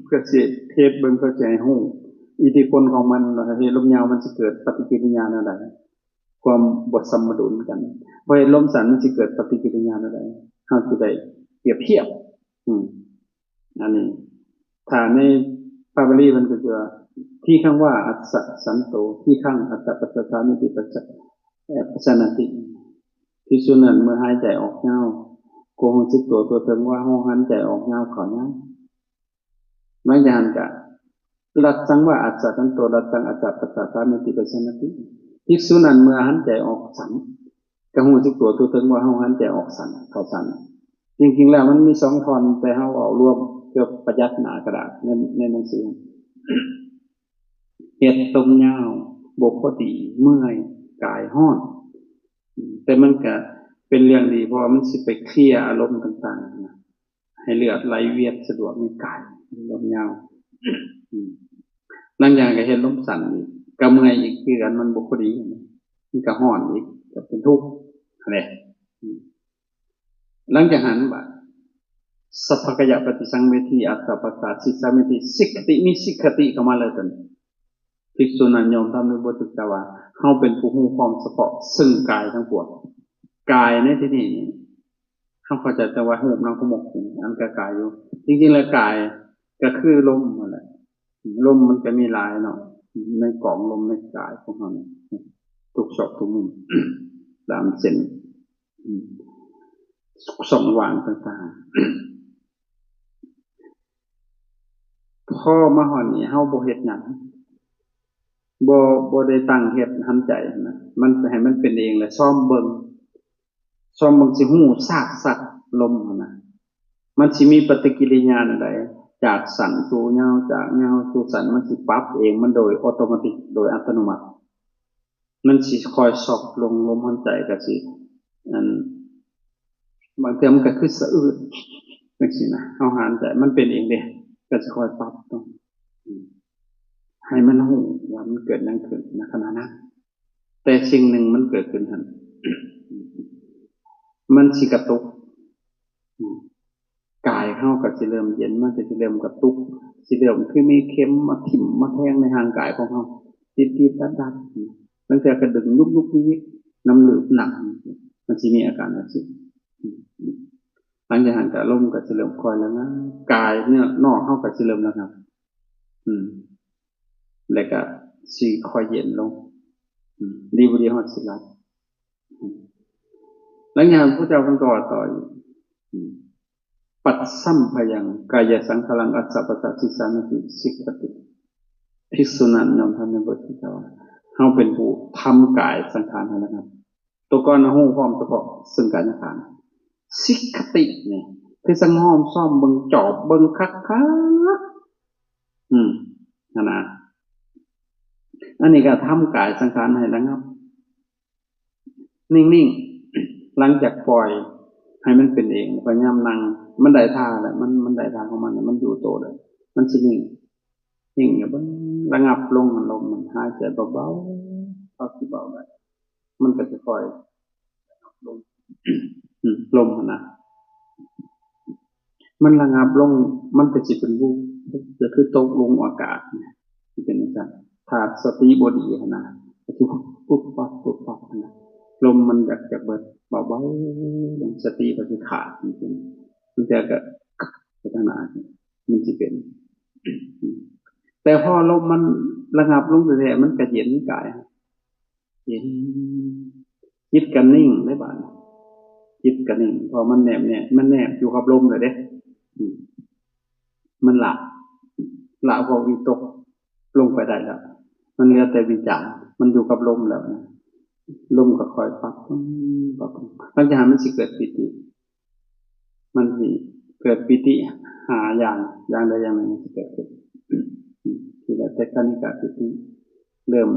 ເພື່ອຊິເທສເບິ່ງ ເພື່ອຊິໃຫ້ຮູ້ອິດທິພົນຂອງມັນ ວ່າເຮັດລົມຍາວມັນຊິເກີດປະຕິກິລິຍາແນວໃດ ຄວາມບໍ່ສົມດຸນກັນ. ພໍເຮັດລົມສັ້ນມັນຊິເກີດປະຕິກິລິຍາແນວໃດ ເຮົາຊິໄດ້ປຽບທຽບ. ອືມ ອັນນີ້ ຖ້າໃນພາບາລີເພິ່ນກໍຈະວ່າ ທີຄັງວາອັດສະສັນໂຕ ທີຄັງອັດສະປັດສະສາມິຕິປັດສະ ເອີ ປັດສະນັດຕິ ພິກຂຸນັ້ນເມື່ອຫາຍໃຈອອກຍາວ ກໍຮູ້ສຶກຕົວທົ່ວເຖິງວ່າເຮົາຫາຍໃຈອອກຍາວເຂົ້າຍາວ. ຫຼັງຈາກນັ້ນກະ ລັດສັງວາອັດສະສັນໂຕ ລັດສັງອັດສະປັດສະສາມິຕິປັດສະນັດຕິ ພິກຂຸນັ້ນເມື່ອຫາຍໃຈອອກສັ້ນ ກໍຮູ້ສຶກຕົວທົ່ວເຖິງວ່າເຮົາຫາຍໃຈອອກສັ້ນເຂົ້າສັ້ນ. ຈິງໆແລ້ວມັນມີສອງທ່ອນ ແຕ່ເຮົາເວົ້າລວມເພື່ອປະຢັດໜ້າກະດາດໃນ ໃນໜັງສື. ເຮັດລົມຍາວບໍ່ພໍດີ ເມື່ອຍ ກາຍຮ້ອນ ແຕ່ມັນກະເປັນເລື່ອງດີ ເພາະວ່າມັນຊິໄປເຄລຍອາລົມຕ່າງໆນະ ໃຫ້ເລືອດໄຫຼວຽນສະດວກໃນກາຍ ລົມຍາວ. ອືມ ຫຼັງຈາກນັ້ນກໍເຮັດລົມສັ້ນອີກ ກໍເມື່ອຍອີກຄືກັນ ມັນບໍ່ພໍດີ ມັນກໍຮ້ອນອີກ ກໍເປັນທຸກຫັ້ນແຫຼະ. ອືມ ຫຼັງຈາກນັ້ນບາດ ສັບພະກາຍະປະຕິສັງເວທີ ອັດສະປະສາດ ສິກສາມິຕິ ສິກຂະຕິ ມີສິກຂະຕິເຂົ້າມາເລີຍຕົວນີ້. ພິກຂຸນັ້ນຍອມຮັບໃນບົດສຶກສາວ່າ ເຮົາເປັນຜູ້ຮູ້ພ້ອມສະເພາະເຊິ່ງກາຍທັງປວງ. ກາຍໃນທີ່ນີ້ ເຮົາເຂົ້າໃຈແຕ່ວ່າຮູບນາມຂອງໝົກ ອັນກະກາຍຢູ່. ຈິງໆແລ້ວກາຍກໍຄືລົມຫັ້ນແຫຼະ. ລົມມັນກໍມີຫຼາຍເນາະ ໃນກອງລົມໃນກາຍຂອງເຮົານີ້ ທຸກຊອກທຸກມຸມ ຕາມເສັ້ນ ອືມ ຊ່ອງວ່າງຕ່າງໆ. ພໍມາຮອດນີ້ເຮົາບໍ່ເຮັດຫຍັງ ບໍ່ ບໍ່ໄດ້ຕັ້ງເຮັດຫັນໃຈນະ ມັນໃຫ້ມັນເປັນເອງ ແລະ ຊ້ອມເບິ່ງ ຊ້ອມເບິ່ງ ຊິຮູ້ຊາກສັດລົມຫັ້ນນະ ມັນຊິມີປະຕິກິລິຍາແນວໃດ ຈາກສັ້ນສູ່ຍາວ ຈາກຍາວສູ່ສັ້ນ ມັນຊິປັບເອງ ມັນໂດຍອອໂຕມາຕິກ ໂດຍອັດຕະໂນມັດ. ມັນຊິຄ່ອຍຊອບລົງ ລົມຫາຍໃຈກໍຊິ ອັນ ບາງເທື່ອມັນກໍຄືສະອືດຈັ່ງຊີ້ນະ ເຮົາຫາຍໃຈ ມັນເປັນເອງເດ້ ກໍຊິຄ່ອຍປັບຕົງ ໃຫ້ມັນຮູ້ວ່າມັນເກີດຫຍັງຂຶ້ນໃນຂະນະນັ້ນ. ແຕ່ສິ່ງໜຶ່ງມັນເກີດຂຶ້ນຫັ້ນ ມັນຊິກະຕຸກ ກາຍເຮົາກໍຊິເລີ່ມເຢັນ ມັນກໍຊິເລີ່ມກະຕຸກ ຊິເລີ່ມຄືມີເຂັມມາຖິ້ມມາແທງໃນຮ່າງກາຍຂອງເຮົາ ຕິດໆດັດໆ ບາງເທື່ອກໍດຶງຍຸກໆຍິກໆ ນ້ຳຫຼືບໜັກ ມັນຊິມີອາການຈັ່ງຊີ້. ຫຼັງຈາກນັ້ນກໍອາລົມກໍຊິເລີ່ມຄ່ອຍລະງັບ ກາຍເນື້ອນອກເຮົາກໍຊິເລີ່ມລະງັບ ອືມ ແລ້ວກໍຊິຄ່ອຍເຢັນລົງ ອືມ ດີບໍ່ດີຮອດຊິຫຼັບ. ອືມ ຫຼັງຈາກນັ້ນພະເຈົ້າເພິ່ນກໍວ່າຕໍ່ອີກ ອືມ ປັດສຳພະຍັງ ກາຍະສັງຂາລັງ ອັດສະປະສາດ ສິກສາມິຕິ ສິກຂະຕິ ພິກຂຸນັ້ນຍອມຮັບໃນບົດທີ່ເຈົ້າວ່າ ເຮົາເປັນຜູ້ທຳກາຍສັງຂານໃຫ້ລະງັບ. ຕົວກ່ອນເຮົາຮູ້ພ້ອມສະເພາະເຊິ່ງກາຍສັງຂານ ສິກຂະຕິນີ້ ຄືສັງຫອມຊອມເບິ່ງ ຈອບເບິ່ງຄັກໆ ອືມ ຫັ້ນນະ ອັນນີ້ກໍທຳກາຍສັງຂານໃຫ້ລະງັບ ນິ່ງໆ ຫຼັງຈາກປ່ອຍໃຫ້ມັນເປັນເອງ ພະຍາຍາມນັ່ງ ມັນໄດ້ທ່າແລ້ວ ມັນ ມັນໄດ້ທ່າຂອງມັນ ມັນຢູ່ໂຕແລ້ວ ມັນຊິນິ່ງ ນິ່ງ ລະງັບລົງ ລົມມັນຫາຍໃຈເບົາໆ ເຮົາຊິເບົາໄດ້ ມັນກໍຈະຄ່ອຍລົງ ອືມ ລົມຫັ້ນນະ ມັນລະງັບລົງ ມັນກໍຊິເປັນວູບ ກໍຄືຕົກລົງອາກາດ ຊິເປັນຈັ່ງຊັ້ນ ຖ້າສະຕິບໍ່ດີຫັ້ນນະ ກໍຊິປຸບປັບ ປຸບປັບຫັ້ນນະ ລົມມັນຢາກຈະເບິດ ເບົາໆລົງ ສະຕິກໍຊິຂາດ ມັນຈະກໍໄປທາງໜ້າ ມັນຊິເປັນ ແຕ່ພໍລົມມັນລະງັບລົງແທ້ໆ ມັນກໍເຢັນກາຍ ເຢັນ ຈິດກໍນິ່ງເດ້ບາດນີ້ ຈິດກໍນິ່ງ ເພາະມັນແນບແນະ ມັນແນບຢູ່ກັບລົມແລ້ວເດ້ ອືມ ມັນລະ ລະພວກວິຕົກລົງໄປໄດ້ແລ້ວ ມັນເຫຼືອແຕ່ວິຈານ ມັນຢູ່ກັບລົມແລ້ວນະ ລົມກໍຄ່ອຍປັບ ປັບ ຫຼັງຈາກນັ້ນມັນຊິເກີດປີຕິ ມັນຊິເກີດປີຕິຫ້າຢ່າງ ຢ່າງໃດຢ່າງໜຶ່ງມັນຊິເກີດຂຶ້ນ ທີແລກແຕ່ຄະນິກາປີຕິ ເລີ່ມ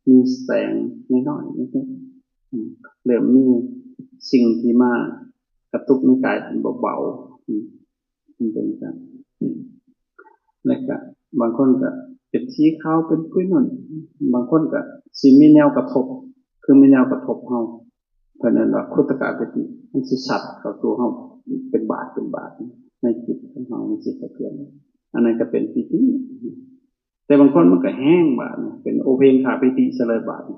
ມີແສງນ້ອຍໆ ເລີ່ມມີສິ່ງທີ່ມາກະຕຸກໃນກາຍເບົາໆ ມັນເປັນຈັ່ງຊັ້ນ ແລ້ວກະບາງຄົນກະເປັນສີຂາວ ເປັນປຸຍນຸ່ນ ບາງຄົນກະຊິມີແນວກະທົບ ຄືມີແນວກະທົບເຮົາ ເພິ່ນເອີ້ນວ່າຄຸດຕະກະປີຕິ ມັນຊິຊັດເຂົ້າຕົວເຮົາເປັນບາດເປັນບາດ ໃນຈິດຂອງເຮົາມັນຊິສະເທືອນ ອັນນັ້ນກໍເປັນປີຕິ. ແຕ່ບາງຄົນມັນກໍແຮງບາດນີ້ ເປັນໂອເພງຄາປີຕິຊະເລີຍບາດນີ້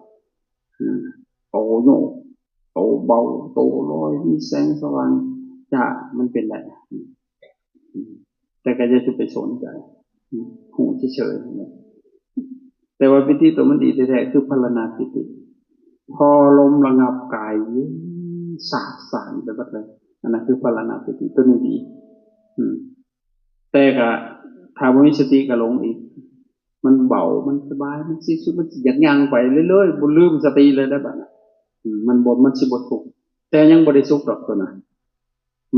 ອືມ ໂຕໂຍກ ໂຕເບົາ ໂຕລອຍ ມີແສງສະຫວ່າງຈ້າ ມັນເປັນໄດ້ ອືມ ແຕ່ກໍຢ່າໄປສົນໃຈ ອືມ ຮູ້ເສີຍໆ ແຕ່ວ່າປີຕິໂຕມັນດີແທ້ໆ ຄືພາລະນາປີຕິ ພໍລົມລະງັບກາຍເຢັນ ສາບສານໄປເບິດເລີຍ ອັນນັ້ນຄືພາລະນາປີຕິ ໂຕນີ້ດີ ອືມ ແຕ່ກະຖ້າບໍ່ມີສະຕິກະຫຼົງອີກ ມັນເບົາ ມັນສະບາຍ ມັນຊິສຸກ ມັນຊິຢາກຍ່າງໄປເລື້ອຍໆ ບໍ່ລືມສະຕິເລີຍໄດ໋ບາດນັ້ນ ອືມ ມັນບໍ່ ມັນຊິບໍ່ທຸກ ແຕ່ຍັງບໍ່ໄດ້ສຸກດອກໂຕນັ້ນ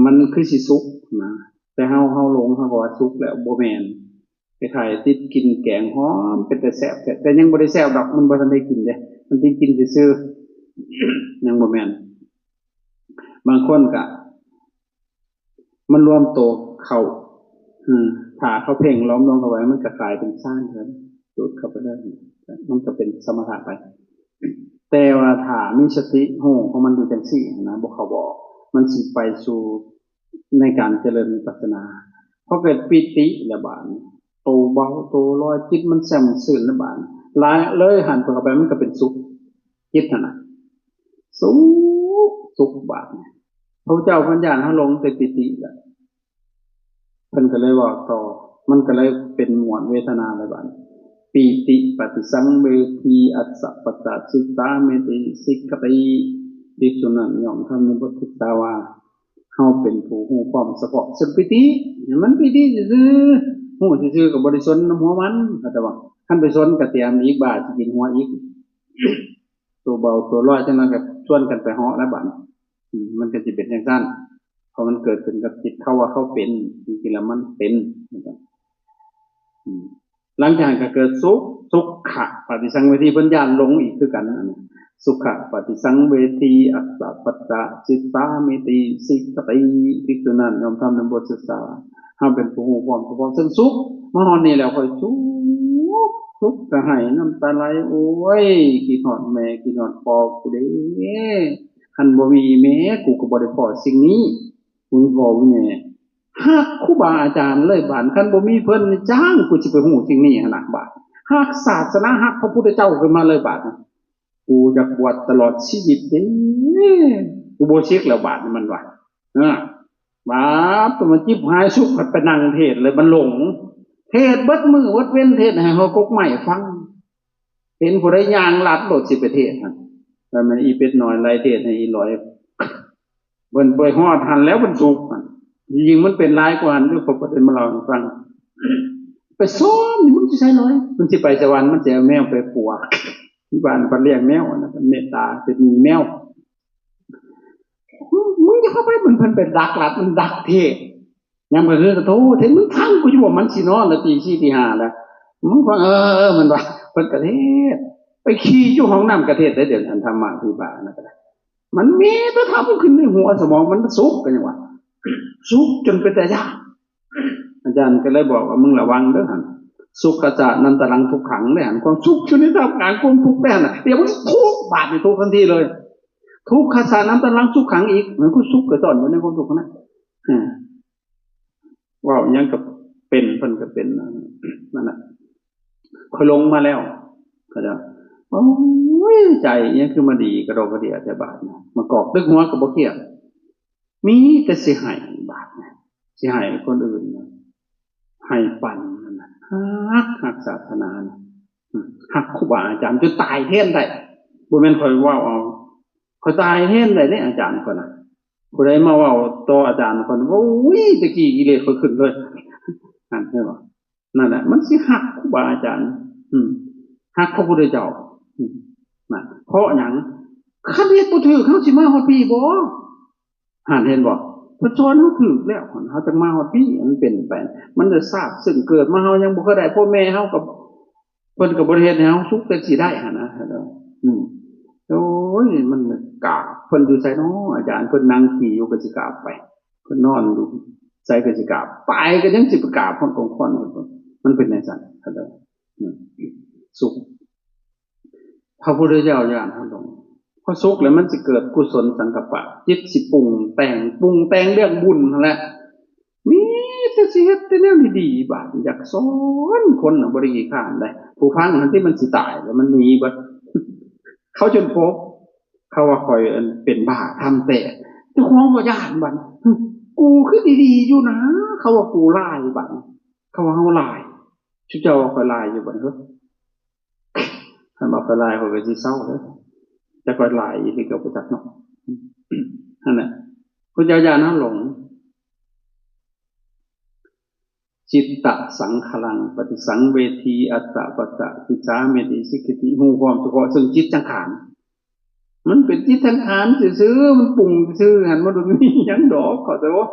ມັນຄືຊິສຸກນະ ແຕ່ເຮົາ ເຮົາຫຼົງ ເຮົາກໍວ່າສຸກແລ້ວ ບໍ່ແມ່ນ ຄ້າຍໆຕິດກິນແກງຫອມ ເປັນຕາແຊບແທ້ ແຕ່ຍັງບໍ່ໄດ້ແຊບດອກ ມັນບໍ່ທັນໄດ້ກິນເດ້ ມັນຕິດກິນຊື່ໆ ຍັງບໍ່ແມ່ນ ບາງຄົນກະ ມັນລວມໂຕເຂົ້າ ອືມ ຖ້າເຂົາເພງລວມໆເຂົ້າໄປ ມັນກໍກາຍເປັນຊານເລີຍ ດູດເຂົ້າໄປເລີຍ ມັນກໍເປັນສະມະຖະໄປ ແຕ່ວ່າຖ້າມີສະຕິຮູ້ຂອງມັນຢູ່ຈັ່ງຊີ້ນະ ບໍ່ເຂົ້າບໍ່ອອກ ມັນຊິໄປສູ່ໃນການຈະເລີນວິປັດສະນາ ພໍເກີດປີຕິແລ້ວບາດນີ້ ໂຕເບົາ ໂຕລອຍ ຈິດມັນແຈ່ມຊື່ນແລ້ວບາດນີ້ ລະເລີຍຫັນເຂົ້າໄປ ມັນກໍເປັນສຸກ ຈິດຫັ້ນນະ ສຸກ ສຸກບາດນີ້ ພະພຸດທະເຈົ້າເພິ່ນຢ້ານເຮົາຫຼົງແຕ່ປີຕິລະ ເພິ່ນກໍເລີຍເວົ້າຕໍ່ ມັນກໍເລີຍເປັນໝວດເວທະນາເລີຍບາດນີ້ ປີຕິປະຕິສັງເວທີ ອັດສະປັດຈະສິດສາເມຕິສິກຂະຕິ ພິກຂຸນັ້ນ ຍ່ອມທຳໃນບົດສຶກສາວ່າ ເຮົາເປັນຜູ້ຮູ້ພ້ອມສະເພາະເຊິ່ງປີຕິ ມັນປີຕິຊື່ໆ ຮູ້ຊື່ໆ ກໍບໍ່ໄດ້ສົນນຳຫົວມັນ ເຂົ້າໃຈບໍ່? ຄັນໄປສົນກໍຕຽມອີກ ບ້າຊິກິນຫົວອີກ ໂຕເບົາໂຕລອຍ ຈັ່ງນັ້ນກໍຊວນກັນໄປເຫາະແລ້ວບາດນີ້ ອືມ ມັນກໍຊິເປັນຈັ່ງຊັ້ນ ເພາະມັນເກີດຂຶ້ນກັບຈິດເຂົາ ວ່າເຂົາເປັນ ຈິງໆແລ້ວມັນເປັນ ອືມ ຫຼັງຈາກນັ້ນກໍເກີດສຸກ ສຸກຂະປະຕິສັງເວທີ ເພິ່ນຢ້ານຫຼົງອີກຄືກັນ ອັນນີ້ ສຸກຂະປະຕິສັງເວທີ ອັດສະປັດຈະສິດສາເມຕິສິກຂະຕິ ພິກຂຸນັ້ນ ຍ່ອມທຳໃນບົດສຶກສາ ເຮົາເປັນຜູ້ຮູ້ພ້ອມສະເພາະເຊິ່ງສຸກ ມາຮອດນີ້ແລ້ວຂ້ອຍສຸກ ສຸກກະໄຫ້ນ້ຳຕາໄຫຼ ໂອ້ຍ ຄິດຮອດແມ່ ຄິດຮອດພໍ່ກູເດ້ ຄັນບໍ່ມີແມ່ ກູກໍບໍ່ໄດ້ພໍ້ສິ່ງນີ້ ບໍ່ມີພໍ່ມີແມ່ ຮັກຄູບາອາຈານເລີຍບາດ ຄັນບໍ່ມີເພິ່ນນີ້ຈ້າງ ກູຊິໄປຮູ້ສິ່ງນີ້ຫັ້ນນະບາດ ຮັກສາສະໜາ ຮັກພະພຸດທະເຈົ້າຂຶ້ນມາເລີຍບາດ ກູຢາກບວດຕະຫຼອດຊີວິດເດ້ ກູບໍ່ສິກແລ້ວບາດ ມັນວ່າ ເອີ ບາດ ໂຕມັນຈິບຫາຍສຸກ ໄປນັ່ງເທດເລີຍ ມັນຫຼົງ ເທດເບິດມື້ເບິດເວັນ ເທດໃຫ້ຫົວກົກໄມ້ຟັງ ເຫັນຜູ້ໃດຍ່າງລັດໂລດຊິໄປເທດຫັ້ນ ແລ້ວແມ່ນອີເປັດນ້ອຍໄລ່ເທດໃຫ້ອີຫຼອຍ ເພິ່ນໄປຮອດຫັ້ນແລ້ວເພິ່ນສຸກຫັ້ນ ຍິ່ງມັນເປັນຫຼາຍກວ່າຫັ້ນເດີ ເຂົາບໍ່ໄດ້ມາເລົ່າໃຫ້ຟັງ ໄປຊ້ອມນີ້ ມຶງຊິໃສຫຼອຍ ມັນຊິໄປສະຫວັນ ມັນຊິເອົາແມວໄປປົວ ທີ່ບ້ານເພິ່ນລ້ຽງແມວ ອັນນັ້ນເມດຕາເປັນໝີແມວ ມຶງຢ່າເຂົ້າໄປ ມັນ ເພິ່ນໄປດັກລັດ ມັນດັກເທດ ຍາມກາງຄືນກໍໂທເທດ ມຶງຟັງກູຢູ່ບໍ່ ມັນຊິນອນລະ ຕີສີ່ຕີຫ້າລະ ມຶງຟັງ ເອີ ເອີ ມັນວ່າ ເພິ່ນກໍເທດ ໄປຂີ້ຢູ່ຫ້ອງນ້ຳກໍເທດໄດ້ ດຽວນີ້ ອັນທຳມະພິບາກນັ້ນກໍໄດ້ ມັນມີແຕ່ທຳຂຶ້ນໃນຫົວສະໝອງ ມັນສຸກກໍຍັງວ່າ ສຸກຈົນເປັນຕາຢ້ານ ອາຈານກໍເລີຍບອກວ່າ ມຶງລະວັງເດີຫັ້ນ ສຸກຂະຈານັນຕະລັງທຸກຂັງເດ້ຫັ້ນ ຄວາມສຸກຢູ່ໃນທ່າມກາງຄວາມທຸກເດ້ຫັ້ນ ດຽວມັນທຸກ ບາດນີ້ທຸກທັນທີເລີຍ ທຸກຂະຈານັນຕະລັງທຸກຂັງອີກ ມັນຄືສຸກກໍຕ້ອນຢູ່ໃນຄວາມທຸກຫັ້ນນະ ເອີ ເວົ້າອີ່ຫຍັງກໍເປັນ ເພິ່ນກໍເປັນ ນັ້ນນະ ຂ້ອຍຫຼົງມາແລ້ວ ເຂົາເຈົ້າ ໂອ້ຍ ໃຈອີ່ຫຍັງຄືມາດີກະດອກກະເດຍແທ້ບາດນີ້ ມາກອກຕຶກຫົວກໍບໍ່ຄຽດ ມີແຕ່ຊິໃຫ້ບາດນີ້ ຊິໃຫ້ຄົນອື່ນນະ ໃຫ້ປັນນັ້ນນະ ຮັກ ຮັກສາສະໜານະ ອືມ ຮັກຄູບາອາຈານຈົນຕາຍແທນໄດ້ ບໍ່ແມ່ນຂ້ອຍເວົ້າເອົາ ຂ້ອຍຕາຍແທນໄດ້ເດ້ອາຈານຂ້ອຍນະ ຜູ້ໃດມາເວົ້າຕໍ່ອາຈານຂ້ອຍ ໂອ້ຍ ແຕ່ກີ້ກິເລດຂ້ອຍຂຶ້ນເລີຍ ຫັ້ນເຫັນບໍ່? ນັ້ນແຫຼະ ມັນຊິຮັກຄູບາອາຈານ ອືມ ຮັກພະພຸດທະເຈົ້າ ອືມ ນັ້ນ ເພາະຫຍັງ? ຄັນເຮັດບໍ່ຖືກ ເຮົາຊິມາຮອດພີ້ບໍ່? ຫັ້ນເຫັນບໍ່? ເພິ່ນສອນເຮົາຖືກແລ້ວ ເຮົາຈັ່ງມາຮອດພີ້ ມັນເປັນໄປ ມັນຈະຊາບເຊິ່ງ ເກີດມາເຮົາຍັງບໍ່ເຄີຍໄດ້ ພໍ່ແມ່ເຮົາກໍ ເພິ່ນກໍບໍ່ໄດ້ເຮັດໃຫ້ເຮົາສຸກ ແຕ່ຊິໄດ້ຫັ້ນນະ ອືມ ໂອ້ຍ ມັນກາບ ເພິ່ນຢູ່ໃສນໍ ອາຈານ ເພິ່ນນັ່ງຂີ້ຢູ່ກໍຊິກາບໄປ ເພິ່ນນອນຢູ່ໃສກໍຊິກາບ ໄປກໍຍັງຊິໄປກາບຮອດກອງຄວັນ ມັນເປັນຈັ່ງຊັ້ນ ເຂົ້າໃຈ ອືມ ສຸກ ພະພຸດທະເຈົ້າຢ້ານເຮົາຫຼົງ ພໍສຸກແລ້ວມັນຊິເກີດກຸສົນສັງກັບປະ, ຈິດຊິປຸງແຕ່ງ, ປຸງແຕ່ງເລື່ອງບຸນຫັ້ນແຫຼະ. ມີແຕ່ຊິເຮັດແຕ່ແນວດີໆ, ບາດຢາກສອນຄົນນະ ບໍ່ໄດ້ຂີ້ຄ້ານໃດ. ຜູ້ຟັງຫັ້ນຕິ ມັນຊິຕາຍແລ້ວ ມັນໜີເບິດ. ເຂົາຈົນພົບ, ເຂົາວ່າຂ້ອຍ ອັນ ເປັນບ້າທຳແຕກ. ເຈົ້າຂອງກໍຢ້ານບາດ, ກູຄືດີໆຢູ່ນາ, ເຂົາວ່າກູຫຼາຍບາດ, ເຂົາວ່າເຮົາຫຼາຍ. ຊຸມເຈົ້າວ່າຂ້ອຍຫຼາຍຢູ່ບໍ່ເຮີ້? ຄັນວ່າຂ້ອຍຫຼາຍ ຂ້ອຍກໍຊິເຊົາເດີ, ຈັກວ່າຫຼາຍອີ່ຫຼີກໍບໍ່ຈັກເນາະ. ຫັ້ນແຫຼະ, ພະເຈົ້າຢ້ານເຮົາຫຼົງ. ຈິດຕະສັງຂະລັງປະຕິສັງເວທີ ອັດຕະປັດສະ ສິດສາເມຕິ ສິກຂະຕິ. ຮູ້ພ້ອມສະເພາະເຊິ່ງຈິດສັງຂານ, ມັນເປັນຈິດສັງຂານຊື່ໆ, ມັນປຸງຊື່ໆຫັ້ນ, ມັນບໍ່ມີຫຍັງດອກ, ເຂົ້າໃຈບໍ່?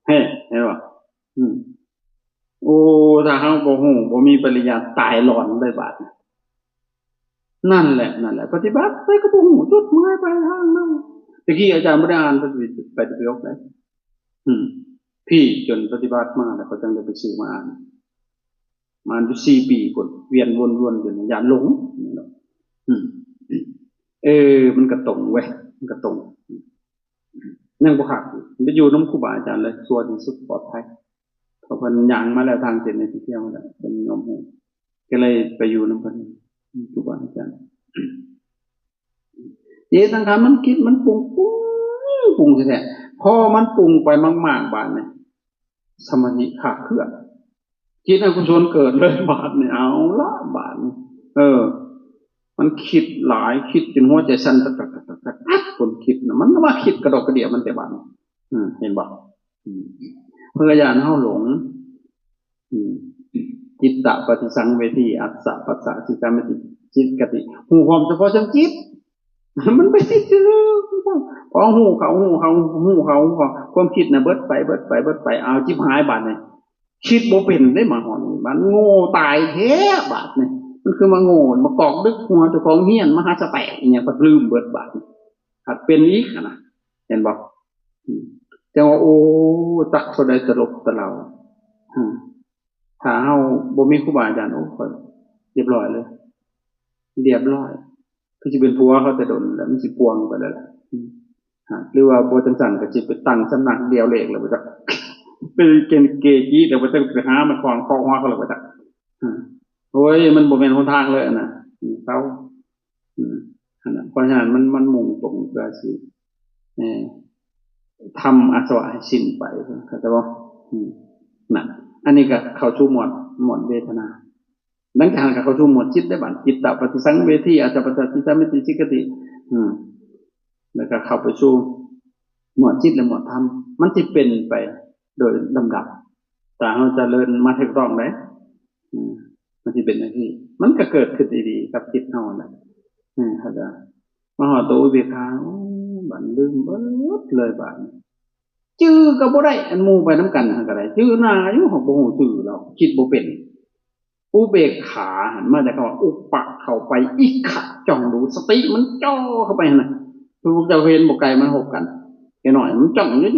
ເຫັນບໍ່? ອືມ. ໂອ້ ຖ້າເຮົາບໍ່ຮູ້ ບໍ່ມີປະລິຍັດ ຕາຍຫຼອນເລີຍບາດນີ້. ນັ້ນແຫຼະ ນັ້ນແຫຼະ, ປະຕິບັດໄປກໍບໍ່ຮູ້ຈຸດໝາຍປາຍທາງນຳ. ແຕ່ກີ້ອາຈານບໍ່ໄດ້ອ່ານ ໄປ ໄປໄປອອກໄດ້. ອືມ ພີ້ຈົນປະຕິບັດມາແລ້ວ ເຂົາຈັ່ງໄດ້ໄປຊື້ມາອ່ານ. ມາອ່ານຢູ່ສີ່ປີພຸ້ນ, ວຽນວົນໆຢູ່ນີ້ ຢ້ານຫຼົງ. ອືມ ເອີ ມັນກະຕົງເວີຍ, ມັນກະຕົງ. ຍັງບໍ່ຄັກ, ໄປຢູ່ນຳຄູບາອາຈານເລີຍ ຊົ່ວທີ່ສຸດ ປອດໄພ. ເພາະເພິ່ນຍ່າງມາແລ້ວ ທາງເສັ້ນນີ້ ທ່ຽວມາແລ້ວ, ເພິ່ນຍອມຮູ້, ກໍເລີຍໄປຢູ່ນຳເພິ່ນ ຢູ່ຄູບາອາຈານ. ຈິດສັງຂານມັນຄິດ ມັນປຸງ ປຸງ ປຸງແທ້ໆ. ພໍມັນປຸງໄປມາກໆ ບາດນີ້ ສະມາທິຂາດເຄື່ອນ, ຈິດອະກຸສົນເກີດເລີຍບາດນີ້. ເອົາລະບາດນີ້, ເອີ ມັນຄິດຫຼາຍ, ຄິດຈົນຫົວໃຈສັ່ນ ຕັກໆໆໆ ຄວາມຄິດນະ, ມັນມາຄິດກະດອກກະເດຍມັນແຕ່ບາດນີ້. ເຫັນບໍ່? ເພິ່ນກໍຢ້ານເຮົາຫຼົງ. ອືມ ຈິດຕະປະຕິສັງເວທີ ອັດສະປັດສະ ສິດສາເມຕິ ສິກຂະຕິ. ຮູ້ພ້ອມສະເພາະເຊິ່ງຈິດ, ມັນໄປຄິດຊື່. ພໍຮູ້ເຂົາ ຮູ້ເຂົາ ຮູ້ເຂົາ ຮູ້ເຂົາ ຄວາມຄິດນະເບິດໄປ ເບິດໄປ ເບິດໄປ. ອ້າວ ຈິບຫາຍບາດນີ້, ຄິດບໍ່ເປັນເດ້ ມາຮອດນີ້ ມັນໂງ່ຕາຍແທ້ບາດນີ້. ມັນຄືມາໂງ່ ມາກອກດຶກຫົວເຈົ້າຂອງຮຽນ ມະຫາສະແຕກອີ່ຫຍັງ ພັດລືມເບິດບາດນີ້, ພັດເປັນອີກຫັ້ນນະ. ເຫັນບໍ່? ອືມ ຈັ່ງວ່າ ໂອ້ ຈັກເທົ່າໃດຕະຫຼົບຕະເຫຼົາ. ອືມ ຖ້າເຮົາບໍ່ມີຄູບາອາຈານ ໂອ້ ຂ້ອຍລຽບຮ້ອຍເລີຍ, ລຽບຮ້ອຍ. ຄືຊິເປັນຜົວເຂົາແຕ່ດົນແລ້ວ, ມັນຊິປ່ວງໄປແລ້ວ. ອືມ ຫາ ຫຼືວ່າບໍ່ຈັ່ງຊັ້ນກໍຊິໄປຕັ້ງສຳນັກດຽວເລກແລ້ວບໍ່ຈັກ, ໄປເກນເກຈີແລ້ວບໍ່ຈັກ, ໄປຫາມາຄອງຄອກຫົວເຂົາແລ້ວບໍ່ຈັກ. ອືມ ໂອ້ຍ ມັນບໍ່ແມ່ນຫົນທາງເລີຍນະ. ອືມ ເຊົາ. ອືມ ຫັ້ນນະ. ເພາະສະນັ້ນມັນ ມັນມຸ່ງຕົງເພື່ອຊິ ເອີ ທຳອາສະວະໃຫ້ສິ້ນໄປ, ເຂົ້າໃຈບໍ່? ອືມ ນັ້ນ ອັນນີ້ກໍເຂົ້າສູ່ໝວດ ໝວດເວທະນາ. ຫຼັງຈາກນັ້ນກໍເຂົ້າສູ່ໝວດຈິດໄດ້ບາດ, ຈິດຕະປະຕິສັງເວທີ ອັດສະປັດສະ ສິດສາເມຕິ ສິກຂະຕິ. ອືມ ແລ້ວກໍເຂົ້າໄປສູ່ໝວດຈິດ ແລະ ໝວດທຳ, ມັນຊິເປັນໄປໂດຍລຳດັບ ຖ້າເຮົາຈະເລີນມາຖືກຕ້ອງເດ້. ອືມ ມັນຊິເປັນຈັ່ງຊີ້, ມັນກໍເກີດຂຶ້ນອີ່ຫຼີກັບຈິດເຮົານັ້ນແຫຼະ. ອືມ ເຂົ້າໃຈ. ມາຮອດໂຕອຸເບກຂາ ໂອ້ ບາດລືມເບິດເລີຍບາດນີ້, ຈື່ກໍບໍ່ໄດ້. ອັນໝູ່ໄປນຳກັນຫັ້ນກໍໄດ້ ຈື່ໜ້າຢູ່, ເຮົາບໍ່ຮູ້ຊື່ແລ້ວ, ຄິດບໍ່ເປັນ. ອຸເບກຂາຫັ້ນມາຈາກຄຳວ່າອຸປະ ເຂົ້າໄປ, ອິກຂະ ຈ້ອງດູ, ສະຕິມັນຈ່ອເຂົ້າໄປຫັ້ນນະ. ພວກເຈົ້າເຫັນບໍ່ ໄກ່ມັນຮົບກັນ, ໄກ່ນ້ອຍມັນຈ້ອງຢູ່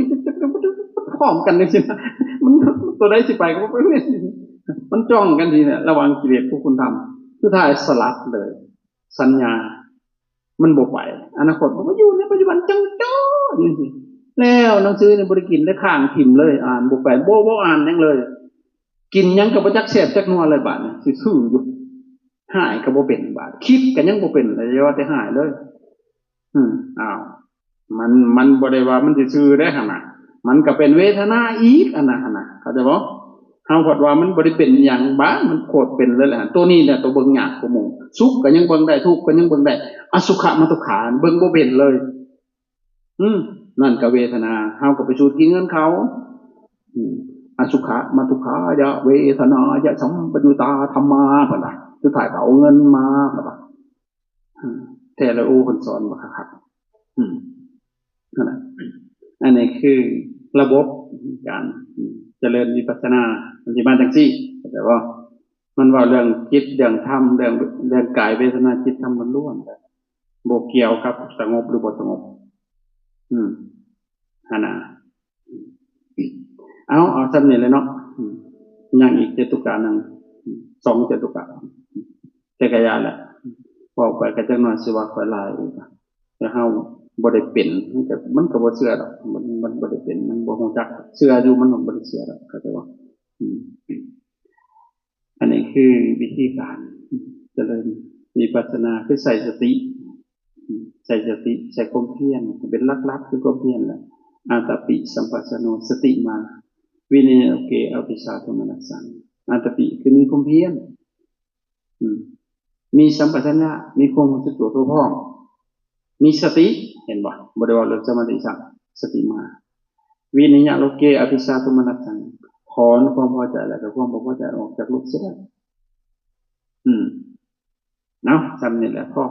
ພ້ອມກັນຈັ່ງຊີ້ນະ. ມັນ ຕົວໃດຊິໄປກໍບໍ່ໄປ, ມັນຈ້ອງກັນຊີ້ນະ ລະຫວ່າງກິເລດກັບຄຸນທຳ. ສຸດທ້າຍສະຫຼັດເລີຍ, ສັນຍາ ມັນບໍ່ໄປ. ອະນາຄົດມັນກໍຢູ່ໃນປັດຈຸບັນ ຈ້ອງເຈາະຢູ່ຈັ່ງຊີ້. ແລ້ວໜັງສືນີ້ບໍ່ໄດ້ກິນ ໄດ້ຄ້າງຖິ້ມເລີຍ, ອ່ານບໍ່ໄປ, ບໍ່ ບໍ່ອ່ານຫຍັງເລີຍ. ກິນຫຍັງກໍບໍ່ຈັກແຊບຈັກນົວເລີຍບາດນີ້, ຊື່ໆຢູ່. ຮ້າຍກໍບໍ່ເປັນບາດ, ຄິດກໍຍັງບໍ່ເປັນເລີຍ, ຢ່າວ່າແຕ່ຮ້າຍເລີຍ. ອືມ ອ້າວ ມັນ ມັນບໍ່ໄດ້ວ່າມັນຊື່ໆເດ້ຫັ້ນນະ, ມັນກໍເປັນເວທະນາອີກອັນນະ, ຫັ້ນນະ, ເຂົ້າໃຈບໍ່? ເຮົາພັດວ່າມັນບໍ່ໄດ້ເປັນຫຍັງ, ບາດມັນໂຄດເປັນເລີຍແຫຼະ. ໂຕນີ້ແຫຼະໂຕເບິ່ງຍາກກວ່າໝູ່, ສຸກກໍຍັງເບິ່ງໄດ້, ທຸກກໍຍັງເບິ່ງໄດ້, ອະສຸຂະມະທຸກຂາເບິ່ງບໍ່ເປັນເລີຍ. ອືມ ນັ້ນກໍເວທະນາ, ເຮົາກໍໄປສູດກິນເງິນເຂົາ. ອືມ ອະສຸຂະມະທຸກຂາຍະ ເວທະນາຍະ ສັມປະຍຸດຕາທຳມາ ເພິ່ນວ່າ. ສຸດທ້າຍກໍເອົາເງິນມາ ເພິ່ນວ່າ. ອືມ ແທ້ແລ້ວ ໂອ້ ເພິ່ນສອນວ່າຄັກໆ. ອືມ ນັ້ນແຫຼະ, ອັນນີ້ຄືລະບົບການ ອືມ ຈະເລີນວິປັດສະນາ ມັນຊິມາຈັ່ງຊີ້, ເຂົ້າໃຈບໍ່? ມັນເວົ້າເລື່ອງຈິດ ເລື່ອງທຳ ເລື່ອງ ເລື່ອງກາຍ ເວທະນາ ຈິດ ທຳລ້ວນໆ, ບໍ່ກ່ຽວກັບສະຫງົບ ຫຼື ບໍ່ສະຫງົບ. ອືມ ຫັ້ນນະ. ເອົາ ເອົາສ່ຳນີ້ແຫຼະເນາະ. ອືມ ຍັງອີກຈະຕຸກະໜຶ່ງ, ສອງຈະຕຸກະ, ແຕ່ກະຢ່າແຫຼະ, ເວົ້າໄປກະຈັກໜ້ອຍຊິວ່າຂ້ອຍຫຼາຍອີກ. ແຕ່ເຮົາບໍ່ໄດ້ເປັນ ມັນກໍ ມັນກໍບໍ່ເຊື່ອດອກ ມັນ ມັນບໍ່ໄດ້ເປັນ ມັນບໍ່ຮູ້ຈັກ ເຊື່ອຢູ່ ມັນບໍ່ໄດ້ເຊື່ອດອກ ເຂົ້າໃຈບໍ່? ອືມ ອັນນີ້ຄືວິທີການຈະເລີນວິປັດສະນາ ຄືໃສ່ສະຕິ ໃສ່ສະຕິ ໃສ່ຄວາມພຽນ ເປັນຫຼັກໆ ຄືຄວາມພຽນແຫຼະ ອາຕາປິສຳປະຊາໂນ ສະຕິມາ ວິເນຍໂລເກ ອະວິຊຊາໂທມະນັດສັງ ອາຕາປິ ຄືມີຄວາມພຽນ ອືມ ມີສຳປະຊັນຍະ ມີຄວາມຮູ້ສຶກຕົວທົ່ວພ້ອມ ມີສະຕິ ເຫັນບໍ່? ບໍ່ໄດ້ເວົ້າເລື່ອງສະມາທິຊ້ຳ ສະຕິມາ ວິເນຍໂລເກ ອະວິຊຊາໂທມະນັດສັງ ຖອນຄວາມພໍໃຈ ແລະກໍຄວາມບໍ່ພໍໃຈອອກຈາກໂລກເສຍໄດ້ ອືມ ເນາະ ສ່ຳນີ້ແຫຼະພໍ.